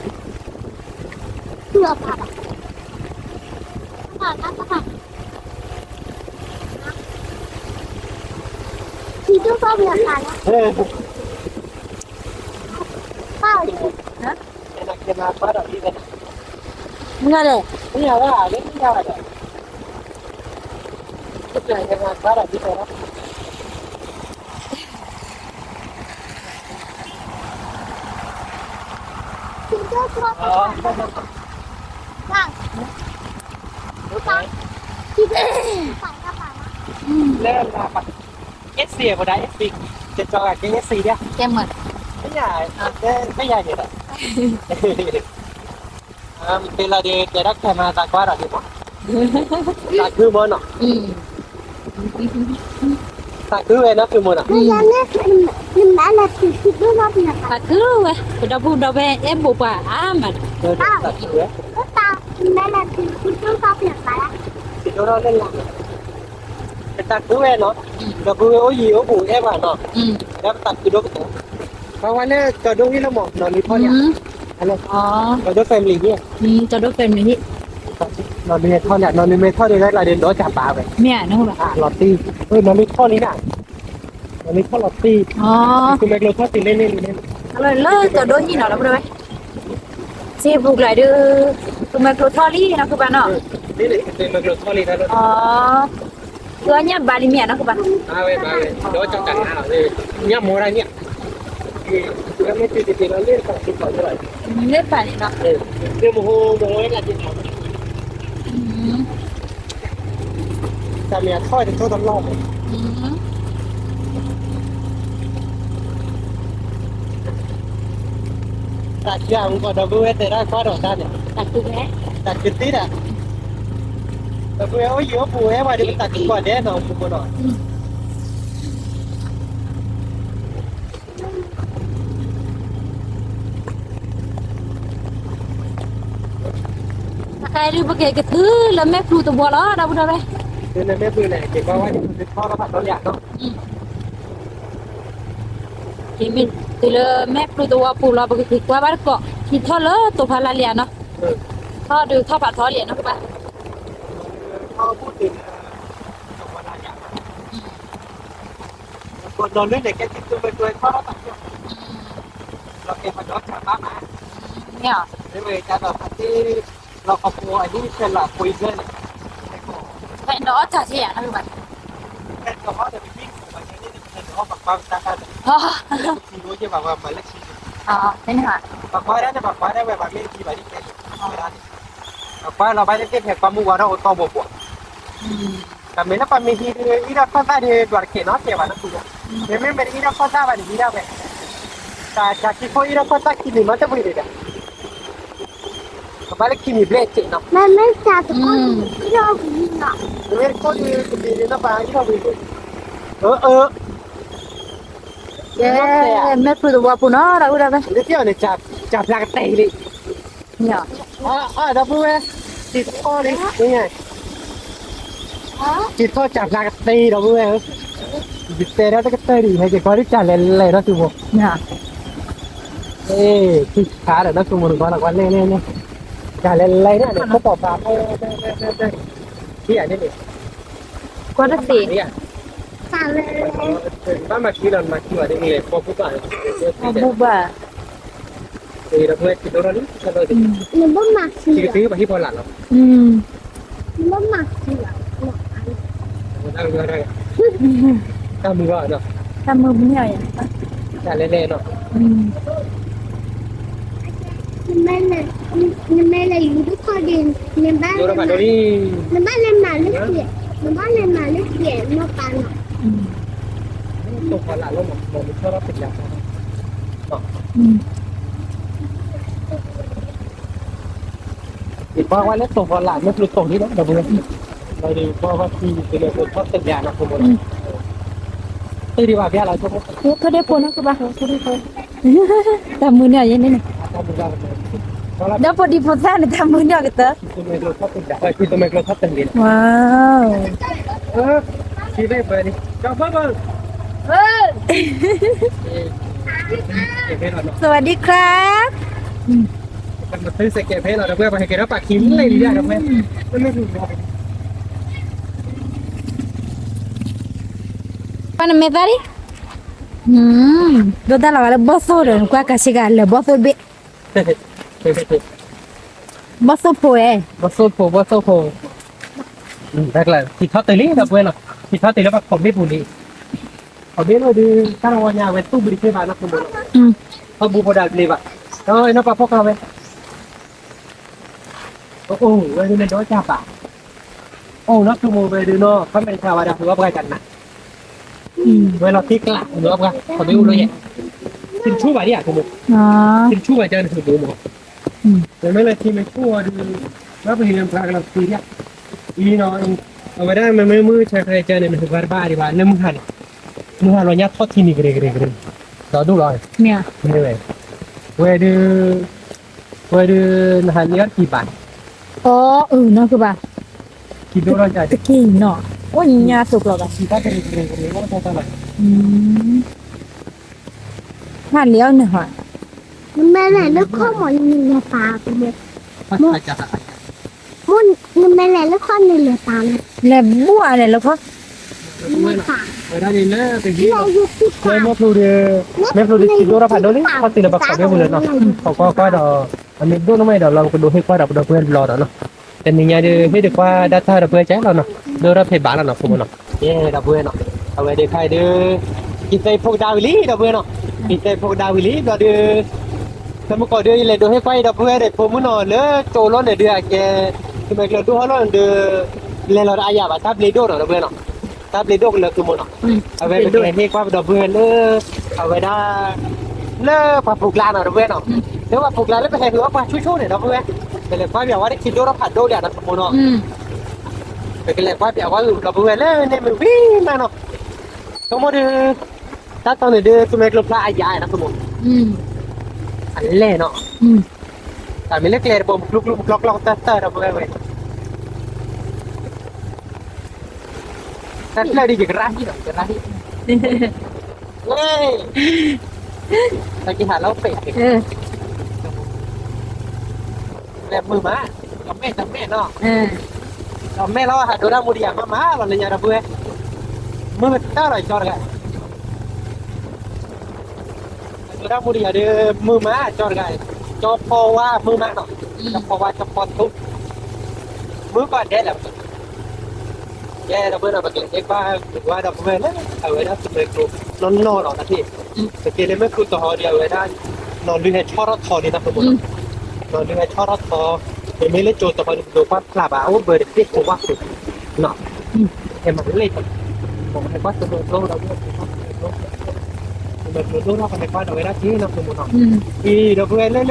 ထံဒိၣ်ထီၣ်ဘၣ်လၢ မ့ၢ်လဲၣ်, လၢ F C ဝဲဒၣ် F C, ကဲကၠီဂၤကဲ F C ဒၣ်, ကဲမၢ်, မ့ၢ်ယၤ, မ့ၢ်ယၤန့ၣ်ဒီး, မ့ၢ်လီၤဒီး တဲဒၣ်ခဲမၤသးကွၢ်ဒီးဒ်မး, သးခုမးနီၤ, သးခုဝဲနီၤ ဖုမိၢ်နီၤ, သးခုဝဲ, ပဒီပုၢ်ဒီဝဲၢ် အဲၣ်ဘိးပှၤအါမး, သးခုဝဲ, သးခုဝဲနီၤ, ဒီပုၢ်ဝဲၢ်အိၣ်ယံၤအိၣ်ဘူးအဲၣ်ပှၤနီၤ, ဒီးပသးခုဒိၣ်ကတၢၢ်, ပှၤဝဲလၢကၠီဒိၣ်ဟံၣ်လၢမး နီၢ်လံၤထီၣ်လံ, ကၠီဒိၣ် family ဟံၣ်, ကၠီဒိၣ် family ဟံၣ်, နီၢ်လံၤမဲထီၣ်လံ, နီၢ်လံၤမဲထီၣ်လံ လၢလၢဒီးတၢ်ပာ်ဝဲ, မ့ၢ်ဧါ, လီၤတံၢ်, နီၢ်လံၤထီၣ်လံနၤ, နီၢ်လံၤထီၣ်လီၤတံၢ်, သုမဲကျိၤထီၣ်တံၢ်လံန့ၣ်လံန့ၣ်, လၢကၠီဒိၣ်ဟံၣ်နီၤ ဒီပုၢ်ဝဲၢ်, စံးပူၤကျါဒီး, သုမဲကျိၤထီၣ်လံနီၤ ဖုဘၣ်နီၤ, သုမဲကျိၤထီၣ်လံ, သုအီၣ်ညၣ်ဘါလံမ့ၢ်ဧါနီၤ ဖုဘၣ်, ဒီးကၠီကးနၤလီၤ, ညၣ်မိၢ်ဒၣ်ညၣ်, လၢပာ်န့ၣ်နီၤ, တၢ်မ့ၢ်အထီၣ်တထီၣ်တလီၢ်မး, တၢ်ကၢအမူကီၢ် ဒီပုၢ်ဝဲၢ်တဲဒၣ်ကွၢ်ဒီးတၢ်န့ၣ်, တၢ်ကၢသ့ဒၣ်, ဒီပုၢ်ဝဲၢ်အိၣ်ယံၤအိၣ်ဘူးဝဲ ပှၤဒီးပသးခုကီၢ်ဒဲးနီၤ ပူၤပူၤနီၤ, ခဲအံၤဒုးပကက့ၤတုၤလၢမဲာ်ပျူၤတဝီလီၤ ဒီပုၢ်ဒီဝဲၢ်, တုၤလၢမဲာ်ပျူၤန့ၣ် က့ၤကွၢ်ဝဲဒ်သိးထီထီၣ်ဖးထီလံဧါနီၤ, တုၤလၢမဲာ်ပျူၤတဝီပူၤလီၤ ပကက့ၤကွၢ်ဘၣ်တကိး ထံထီၣ်လၢတိၤဖးလါလံဧါနီၤ, ထီၣ်ဒုးထီၣ်ဖးထီလံဧါနီၤ ကဘၣ်, နီၢ်လၢန့ၣ်ကဲထံကျိမ့ၢ်ကျိထီၣ်ထီၣ်ဖးထီ, လီၤကဲပဒီးတၢ်ဘါမး, မ့ၢ်ဧါ, မ့ၢ်ဝဲဒၣ်ဒီးဖါတံၢ်, လီၤကဖိအနံၣ်ဆဲးလီၤအဖိအံၤဆဲးန့ၣ်, ဖဲဒီးအီၣ်တၢ်ဆံးယၤနီၤ ဖဲဒီးအီၣ်ဒီးပဟံၣ်ပှၤကဲန့ၣ် ဖဲဒီးအီၣ်ပှၤကွၢ်ပတၢ်တၢ်ဒီး, ပထံၣ်ဘိယဲၢ်ပှၤပှၤမၤလၢထံ, ပှၤကွၢ်ဒၣ်န့ၣ် ပှၤကွၢ်ဒၣ်ဝဲပှၤမ့ၢ်ထံၣ်ဘၣ်ဒ်ကဲန့ၣ်, ဝဲဒၣ်န့ၣ်, ပှၤကွၢ်လီၤဘၣ်ဒ်ကဲဖဲကွၢ်မုၢ်ဝါထီၣ်အိၣ်တီၢ်ဘိဘိ, တၢ်မ့ၢ်လၢပှၤမ့ၢ်ဟံးဒုး အံၣ်ဒီးခီၣ်သၣ်ဒုးဒွးတကဲးနီၤ တဲဘၣ်နီၤ မ့မ့ၢ်မ့ၢ်အံၣ်ဒီးခီၣ်သၣ်ဘၣ်န့ၣ် ဟံးဒၣ်ဝဲ, တၢ်တၢ်ခံခိၣ်အံၣ်ဒီးခီၣ်သၣ်ခံနံၤမးတဝံၤဒီး, ကဘၣ်လၢခံနံၤဘျဲၣ်စဲးနီၤ, မ့မ့ၢ်တခိၣ်ဒုးတမံၤန့ၣ်နီၤ ပှၤအံၣ်ထီၣ်ဝံၤဒီး, အၢ အၢ ကဲ, မဲာ်ပျူၤတဝီပူၤနီၤ ဒီပုၢ်ဒီဝဲၢ်, လၢကၠီန့ၣ် ကၠၢ်ဖျါကသ့လံ, ဒီပုၢ်ဝဲၢ်, ထံထီၣ်လံ, ထံထီၣ်ကၠၢ်ဖျါကသ့ ဒီပုၢ်ဝဲၢ်ဧၢ, ယတဲဒၣ်တကတၢၢ်ဒံး ဟဲက့ၤကွၢ်ဒ်တၢ်လဲၤလဲၤဒီးသုမိၢ်, ထံဆါဒီးနီၢ်သုမိၢ်တဘီလီၤ ကွၢ်လဲၤလဲၤလဲၤ, တၢ်လဲၤလဲၤန့ၣ် ခိၣ်ပီၤဖး ထံယၤန့ၣ်န့ၣ်, ကွၢ်တသ့, ဘၣ်မၤခံလီၤ မၤခံဘၣ်ဒ်န့ၣ် ပီၢ်ဘူၣ်ဘၣ်, ဒီပုၢ်ဝဲၢ်ထံဒိၣ်ထီၣ်လံ, နဘၣ်မၤခံလီၤ, ထံကသ့ဘၣ်ဟံၣ်ဖီလာ်လီၤ, နဘၣ်မၤခံလီၤ, တၢ်မုာ်ဘၣ်နီၤ, တၢ်မုာ်မုာ်န့ၣ်, တၢ်လဲၤလဲၤနီၤ, နမ့ၢ်လဲၤယူၤတခီဒံး, နဘၣ်လဲၤမၤလၢက့ၤ, နဘၣ်လဲၤမၤလၢက့ၤနီၢ်ပၤနီၤ, တိၢ်ဖီလာ်လီၤမး မ့ၢ်ထီၣ်ထီၣ်ပယၤ, ယကွၢ်ဝဲလၢတိၢ်ဖီလာ် မ့ၢ်ကျိၤတိၢ်လံလီၤ ဒီပုၢ်ဝဲၢ်, ဒီးယကွၢ်ဝဲခံ သုးမဲာ်ကျိၤထီၣ်တယၤနီၤ ဖိမုၣ်, တ့ၢ်ဒံးဘၣ်ဘၣ်လီၤ, ဖိဒ့ဖိနီၤကဘၣ်, တၢ်မုာ်န့ၢ်အီၤယဲန့ၣ်န့ၣ်, ဒီးဖိဒံဖိသၣ်န့ၣ် တၢ်မုာ်န့ၢ်အီၤကတၢၢ်, သုးမဲာ်ကျိၤထီၣ်တယၤ, သုးမဲာ်ကျိၤထီၣ်တယၤ, ဝါ စဝၤဒံခရါ, ပှၤနမဲာ်သၣ်ဒံး, ဒိၣ်တၢ်လီၤဂာ်လၢဘီၣ်သိၣ်ဒီး နကွၢ်ကးဆ့ကၤလၢာ်ဘီၣ်သိၣ်တဘ့ၣ်, ဘီၣ်သိၣ်ဖိဝဲ, ဘီၣ်သိၣ်ဖိ ဘီၣ်သိၣ်ဖိ, ထံထီၣ်တ့ၢ်လံ ဒီပုၢ်ဝဲၢ်နီၤ, ထံထီၣ်တ့ၢ်လၢပှၤခိးဘ့ၣ်ပူၤလံ, ခိးဘ့ၣ်လီၤဒုး တၢ်တဝီညါဝဲသူၣ်ဘုတခ့ဘၣ်နီၤ ဖိမုၣ်နီၤ, ထီၣ်ဘူဖိဒၣ်ဘျ့ဘၣ်, ဒီးနီၢ်ပၤဖီၣ်ကျါဝဲ အိၣ်ဝဲဒၣ်န့ၣ်ဒီးကၢ်ပာ်, အိၣ်နီၢ်သုးမိၢ်ဝဲဒၣ်နီၤ ခီမ့ၢ်တၢ်ဝဲဒၣ် သုးအီၣ်ပှၤကနၣ်, ဝဲလီၤတံၢ်ကျး သုးအီၣ်ပှၤ ခီမ့ၢ်အိၣ်လီၤယဲ, သုတဆူၣ်ဘၣ်ဒံးဧါ သုးမိၢ်, သုတဆူၣ်ဘၣ်ကၢ်န့ၣ်သုးမိၢ်မး, မ့မ့ၢ်လၢထံမ့ၢ်ဆူၣ်ဝဲဒၣ်, ဘၣ်ပဟံးလၢပှၤကလီၤသုးဒံးဧါ, အံၤနီၤ, အဝဲဒၣ်မ့မ့ၢ်မုၢ်ဆါခါအံၤကၢ်န့ၣ် နဟူးဂၤတဘၣ်ဒံးဘၣ် လၢမုၢ်ဟါန့ၣ်, မုၢ်ဟါလီၤညါထီၣ်ထံန့ၣ် ကရ့ကရ့ကရ့, ဒီးဒိၣ်လီၤ, မ့ၢ်ဝဲ, ဝဲဒၣ် ဝဲဒၣ် နဟးန့ၢ်အီၣ်တကံၢ်ဘၣ်, အီ အၢ နီၢ်ကဘၣ်, တက့ၢ်နီၤ, အိၣ်ညါသိးကျီၤဘၣ်, ဟးလဲၤအီၣ်န့ၣ်ဟီ, နမဲာ်လဲၤလၢခီၣ်မး နလဲၤပာ်, နမဲာ်လဲၤလၢခီၣ်နလဲၤပာ်, လဲၤဘူၣ်အါလဲၤလၢခီၣ် ဝဲဒၣ်န့ၣ်လၢပဟံၣ်လီၤ, လၢမ့ၢ်ဖျိဒီး, မ့ၢ်ဖျိဒီးထံဒိၣ်ထီၣ်ဖးဒိၣ်လံ ခီၣ်သ့ၣ်လၢပှၤခိးဘ့ၣ်ပူၤလၢနီၤ, ပကွၢ်ကွၢ်ဒီး, အမ့ၢ်ဒိၣ်နီၢ်မ့ၢ်ဒီးလီၤ ပကဒိးဟ့ၣ်ကွၢ်ဒီးပဒီပုၢ်ဝဲၢ်လီၤဒီးနီၤ, တနံၤညါဒုး ဟ့ၣ်ဒုးကွၢ်ဒၣ်တၢ်ဒီပုၢ်ဝဲၢ်ကဲလီၤနီၤ, ဒိၣ်ထီၣ်ဖံးဘၣ်လီၤနီၤ ဖိမုၣ်နီၤ, ယဲဒီပုၢ်ဝဲၢ်နီၤ, အဝဲဒၣ်ခါအံၤဒုး, က့ၤသဲဖိကဒါဝံၤလံ ဒီပုၢ်ဝဲၢ်နီၤ, က့ၤသဲဖိကဒါဝံၤလံ ဘျီဒုး ဖဲမုၢ်ကီၢ်ဒုး ယလဲၤဒိးဟ့ၣ်ကွၢ်အံၤဒီပုၢ်ဝဲၢ်ဒီး ဖိမုၣ်နီၤ လၢကၠိလီၤန့ၣ်ဒုး အကဲ, သုးမဲာ်ကျိၤဒိၣ်ဟီၣ်လီၤန့ၣ်ဒုး, လဲၤလီၤတအါယၤဘၣ် တၢ်ဘျ့ဒိၣ်နီၤ ဒီပုၢ်ဝဲၢ်နီၤ, တၢ်ဘျ့ဒိၣ်ကလၢာ်သုးမိၢ်နီၤ, အဝဲပကလဲၤဟ့ၣ်ကွၢ်ပဒီပုၢ်ဝဲၢ်လၢ, အဝဲဒၣ်, လၢပှၤပူၤကျါနီၤဒီပုၢ်ဝဲၢ်နီၤ, လၢပှၤပူၤကျါလၢပဟဲဃုာ်အီၣ်ပှၤဆူၣ်ဆူၣ်န့ၣ်ဒီပုၢ်ဝဲၢ်, ပလဲၤကွၢ်ပၠးဝဲဒၣ်ထံဒိၣ်ထီၣ်ဖးဒိၣ်လံဒီးဖိမုၣ်နီၤ, ပကလဲၤကွၢ်ပၠးဝဲဒီပုၢ်ဝဲၢ်လၢန့ၣ်မ့ၢ်ဝံၤမးနီၤ, ဆိကမိၣ်ဒုး, တၢ်တီန့ၣ်ဒုး သုးမဲာ်ကျိၤဖျါအယၤနီၤ ဆိကမိၣ်, အလဲၣ်နီၤ, တၢ်မ့ၢ်လၢကျဲတဘိ မကျူကျူမကျီကျီတၢၢ်တၢၢ်ဒီပုၢ်ဝဲၢ်ဝဲ, တၢ်ဖျၢၣ်ဒ်ယကရၢ်ဟံၣ်ဒီး ယကရၢ်ဟံၣ်, ဝဲ, တၢ်ကဟးလီၤပဲာ်, လဲၤမုာ်မး, တမဲာ်တမဲာ်နီၤ, တမဲာ်လီၤ ဟးဒိးတၢ်မူဒံးယၤမးမးလီၤ လၢညါဒီပုၢ်ဝဲၢ်, မုာ်တၢ်လီၤကၠီတဂၤ ဒိးတၢ်မူဒံးယၤဒီး မုာ်မးကၠီတဂၤ, ကၠီဖီဝါမုာ်မးနီၤ, ကၠီဖီဝါကၠီဖီထူ, မုာ်ကီၢ်ဒဲးလၢ, ယဲဒီပုၢ်ဝဲၢ်နီၤ ပကလဲၤဟ့ၣ်ကွၢ်ကွၢ်ဒီပုၢ်ဝဲၢ်လၢ အဝဲဒၣ်သုးမဲာ်ကျိၤနီၢ်နီၢ်လီၤတၢ်ထံၣ်, ပက့ၤလၢမ့ၢ်ကျိၤသဟီဒီး အဝဲဒၣ်, နီၢ်လုၢ်ဟဲဆီၣ်ထီၣ်ထီလံတၢ်ဖိမုၣ်နီၤ, နီၢ်လုၢ်ဟဲဆီၣ်ထီၣ်ထီ, မ့မ့ၢ်လၢကၠိသဟီဒီး ပဒိးကွၢ်ဖျါဘၣ် အိၣ်ဘၢဒီးသ့ၣ်ဖိဝါဖိ, ဟဲမၤလၢ, ဟဲကွၢ်သုးမဲာ်ကျိၤဒီး သုးမဲာ်ကျိၤဒိၣ်ထီၣ် ပဟဲကွၢ်ဒီးဝဲဒၣ်က့ၤနီၤ ဖိမုၣ်နီၤ, အံၤဒီပုၢ်ဝဲၢ်လၢလၢ, အ့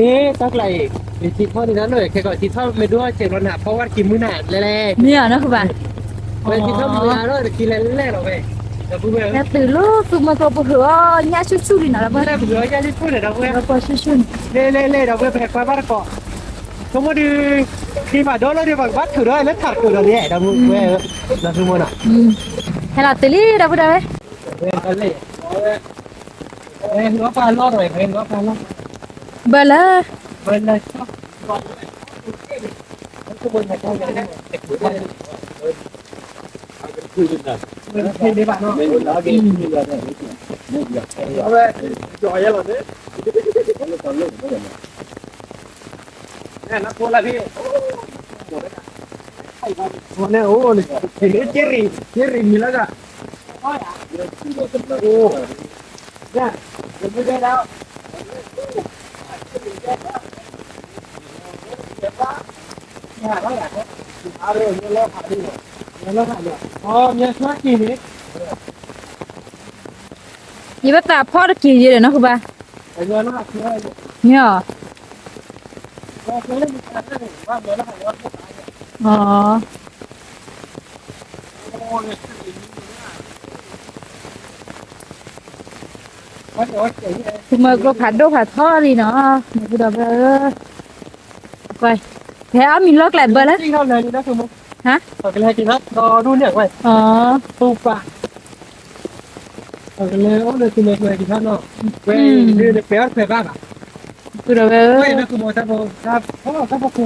တၢ်ကျါအံၤ, ယထံထီၣ်န့ၣ်ဒၣ်လၢ ခဲကီးထံထီၣ်မ့ၢ်ဒိၣ်စဲးဘျီန့ၣ် ဖီဝါတကံၤမုၢ်နၤလဲၣ်လဲၣ်, မ့ၢ်ဧါနီၤကဘၣ်, ဝဲထံထီၣ်မ့ၢ်ဒိၣ်တကံၤလဲၣ်လဲၣ်လီၤဝဲ, ဒီပုၢ်ဝဲၢ်, သုးမဲာ်ကျိၤပဟၢၣ်အီၤညၣ်ဆူၣ်ဆူၣ်လံနီၤ ဒီပုၢ်ဝဲၢ်, ပဟၢၣ်အီၤညၣ်ဆူၣ်ဆူၣ်န့ၣ် ဒီပုၢ်ဝဲၢ်, ပှၤဆူၣ်ဆူၣ်န့ၣ်, လဲၣ်လဲၣ်လဲၣ် ဒီပုၢ်ဝဲၢ် ပဟဲကွၢ်ဘၣ်တကိး, ဆိကမိၣ်ဒုး, ဒ်ဖးဒိၣ်လီၤဒီး ပကဘၣ်ထုးဒီးလၢထးတကိးဒီးန့ၣ် ဒီပုၢ်ဝဲၢ်, နီၤ ဆိကမိၣ်နီၤ, ဟဲလီၤတုၤလံ ဒီပုၢ်ဒီဝဲၢ်, ဘၢလၢ ယဘၣ်သးဖီၣ်တက့ၤယဲဒီးနီၢ်ဃုဘၣ်, မ့ၢ်အီၤ, သုမၤကျိဖးဒိၣ်ဖးထီလံနီၤ, မ့ၢ်ဒီးဝဲ, ဖဲအီၣ်မ့ၤလီၢ်ကျဲဘၢလၢ, ဟါ, ပှၤကလဲၤက့ၤထီၣ်ဒီဒူၣ်န့ၣ်ဝဲ, ပှၤဒီးဝဲ, ဒီးဝဲ, မ့ၢ်လီၤ, ကဲကဲကဲဒီးလၢဖိဖိတကုာ်နီၤ, အဝဲဒီးမ့ၢ်မ့ၢ်အိၣ်ဖဲဖဲဒီးစ့ၢ်တပူၤဘၣ်မး, ကဲပံၢ်ကျိၤဝဲမး, အိၣ်ထံထီၣ်ဆံးလံဘၣ်တဝဲ, တဝဲန့ၣ်ကွၢ်ဖးဟုးအီၣ်ပှၤဖဲချံလီၢ်အဝဲဒၣ်သ့ၣ်တခိၣ်, ဝဲဒီး, သ့ၣ်တခိၣ်ကဘၢလီၤဒီး, သ့ၣ်တခိၣ်ဒုးထုးက့ဘၣ်, ကဟုးအီၣ်ပှၤသ့ၣ်ခိၣ်ခီၣ်ထံးဒီး, သ့ၣ်ခိၣ်ခါလၢ်န့ၣ်, အိၣ်ထံထီၣ်ဆံးဘၣ်တဝဲ, ဝဲ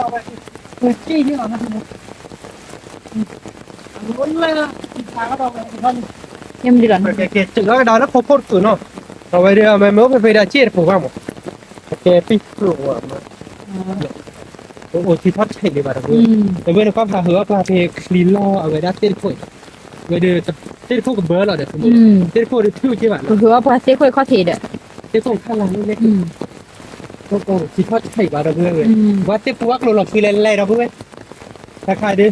သ့ၣ်ပူၤအကျိၤလီၤဆှံလဲၤလဲၤဒီပုၢ်ဝဲၢ်, တခါဒီး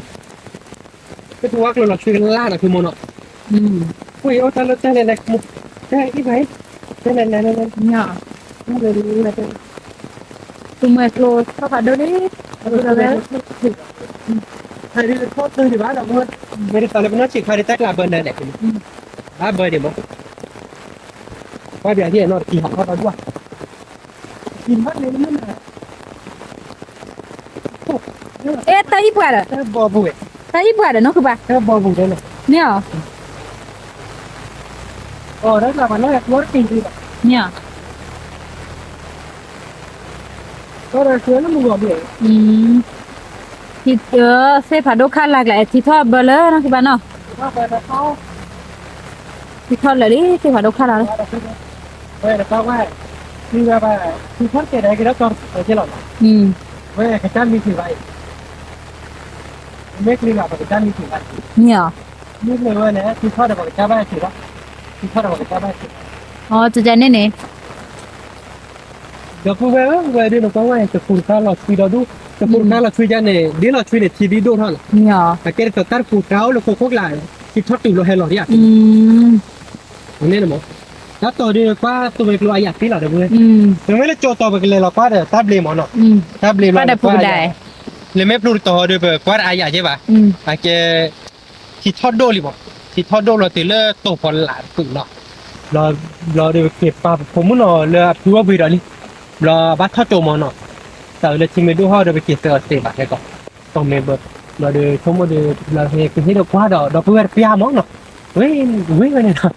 သ့ၣ်ပူၤအကျိၤလီၤဆှံကလၢ်နီၤ ဖုမိၢ်နီၤ, ပှၤအီၣ်တၢ်လၢတၢ်လဲၤလဲၤ, တၢ်အံၤဘၣ်အံၤ, တၢ်လဲၤလဲၤလဲၤလဲၤ, သုမၤကျိထီၣ်ဖးဒိၣ်လံ, ဖဲဒ်လဲၤထီၣ်တုၤဒံးဘၣ်ဒီပုၢ်ဝဲၢ်, မ့ၢ်ဒ်သိးလၢပနီၢ်ဆံးခါဒ်တၢ်ကျးဘၢနၤလဲၣ်, ဘၣ်ဘၢဒံးမး, ကွၢ်ပယၤဟ့ၣ်နီၤတကံၤဟးထီၣ်တၢ်ဒွၣ် အဲ တၢ်ဟံၣ်ပှၤဒီး, တၢ်ဟံၣ်ပှၤဒီးနီၢ်ဃုဘၣ်, မ့ၢ်အီၤ, မ့ၢ်အီၤ, သ့ၣ်ဖးဒိၣ်ခါလၢ်ကျဲ ထံထီၣ်ဘၢလၢနီၢ်ဃုဘၣ်နီၤ, ထံထီၣ်လၢာ်လံ သ့ၣ်ဖးဒိၣ်ခါလၢ်လၢ ဝဲ, မ့ၢ်အီၤ, မ့ၢ်ဝဲန့ၣ် ထံထီၣ်ဒီးပကစၢ်ဘၣ်ဆံးလီၤ, ထံထီၣ်ဒီးပကစၢ်ဘၣ်ဆံး, အီၤ တကန့ၣ်န့ၣ် ဒီပုၢ်ဝဲၢ်ဧၢ, ဝဲဒၣ်နကွၢ်ဝဲ တပူၤတခါလီၤဆှံဒီဒူၣ်, တပူၤတခါလီၤဆှံယါန့ၣ် ဒ်လီၤဆှံန့ၣ် ထံဒ်ဒိၣ်ထီၣ်လီၤ, အကဲဒ်သိးတၢ်တပူၤတခါအိၣ်လၢခိခိၣ်ကျါ, ထံထီၣ်တုၤလီၤဟဲလီၤဒံးဧါ, န့ၣ်မး, တၢ်တီၤဒုးကွၢ်သုးမုၢ်ကျိၤအယၣ်သ့လီၤဒီပုၢ်ဝဲၢ်, မ့မ့ၢ်လၢကၠိတီၤပကလဲၤလီၤကွၢ်ဒီးတၢ်ဘျ့မးနီၤ, တၢ်ဘျ့ဘျီဒီးကွၢ်အယၣ်, လၢမ့ၢ်ပျိတတီၤဟီဒီးပကွၢ်ဒီးအယၣ်ကဲဘၣ်, အကဲ ထံထီၣ်ဒိၣ်လံမး, ထံထီၣ်ဒိၣ်လီၤတုၤလၢတိာ်ဖီလာ်တကုာ်နီၤ, ဘျီ, ဘျီဒီးပက့ၤပာ်ပဖိမုၣ်နီၤလၢအဖုအီၣ်ဘှံးဒီးလံ, ဘျီဘၣ်ထီၣ်ကၠိမးနီၤ, တၢ်လၢထံမ့ၢ်ဒိၣ်ဟီၣ်ဒီးပက့ၤသၢအီၤသ့ဘၣ်ခဲကီး, တီၢ်မ့ၢ်ဘၢ, ဘျီဒီးဆိကမိၣ်ဒီး ဘျီဟဲက့ၤဟ့ၣ်ဒီးကွၢ်ဒီး ဒီပုၢ်ဝဲၢ်တပျၢ်မးနီၤ, ဝ့ၢ်, ဝ့ၢ်ဝဲန့ၣ်နီၤ, တ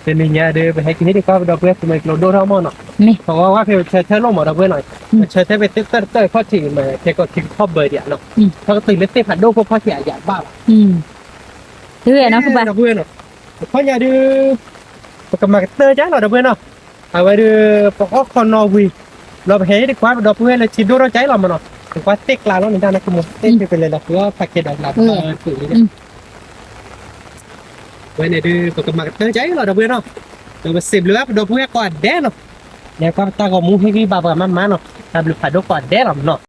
နံၤညါဒီး ပဟဲက့ၤဟ့ၣ်ဒီးကွၢ်ဒီပုၢ်ဝဲၢ် သုးမုၢ်ကျိၤဒိၣ်ထီၣ်မးနီၤ, ပဝဲဝဲဖဲဆၢထၢၣ်လိၣ်မးဒီပုၢ်ဝဲၢ်နီၤ, ဆၢထၢၣ်ဖဲသ့ၣ်တၢၢ်တၢၢ်ခီၣ်ထံးမး ခဲကီးထံကထီၣ်ဘၢဒံးဧါနီၤ, ထီၣ်ကတုၤလၢသ့ၣ်ဖးဒိၣ်ဖိခီၣ်ထံးအယၣ်ဘၣ်ဘၣ်, ဒီပုၢ်ဝဲၢ်နီၤ, အခီပညီဒုး ပကမၤကတၢၢ်ကလီၤဒီပုၢ်ဝဲၢ်နီၤ, အဝဲဒုး ပအီၣ်ခီနီၣ်ဝံၤ, ဒီးပဟဲဟ့ၣ်ဒီးကွၢ်ပဒီပုၢ်ဝဲၢ်လၢထံဒိၣ်ထီၣ်ကလီၤမးနီၤ, ပကွၢ်သ့ၣ်ကျါလီၤန့ၣ် တၢ်နၢ်ကမူ သ့ၣ်ဖဲပလဲၤလီၤဃုအီၣ်ဖးကဲဒီးလၢဘၢတုၤလံ ဝဲန့ၣ်ဒုး ပကမၤကတၢၢ်ကလီၤဒီပုၢ်ဝဲၢ်နီၤ, ဒီးပစံးဘျုးဘၣ်ပဒီပုၢ်ဝဲၢ်ကိးဂၤဒဲးနီၤ, လဲၤကွၢ်ပတၢ်ဂီၤမူဟ့ၣ်ဂံၢ်ဘါပှၤမးမးနီၤ, တၢ်ဘျုးဖးဒိၣ်ကိးဂၤဒဲးလီၤမးနီၤ,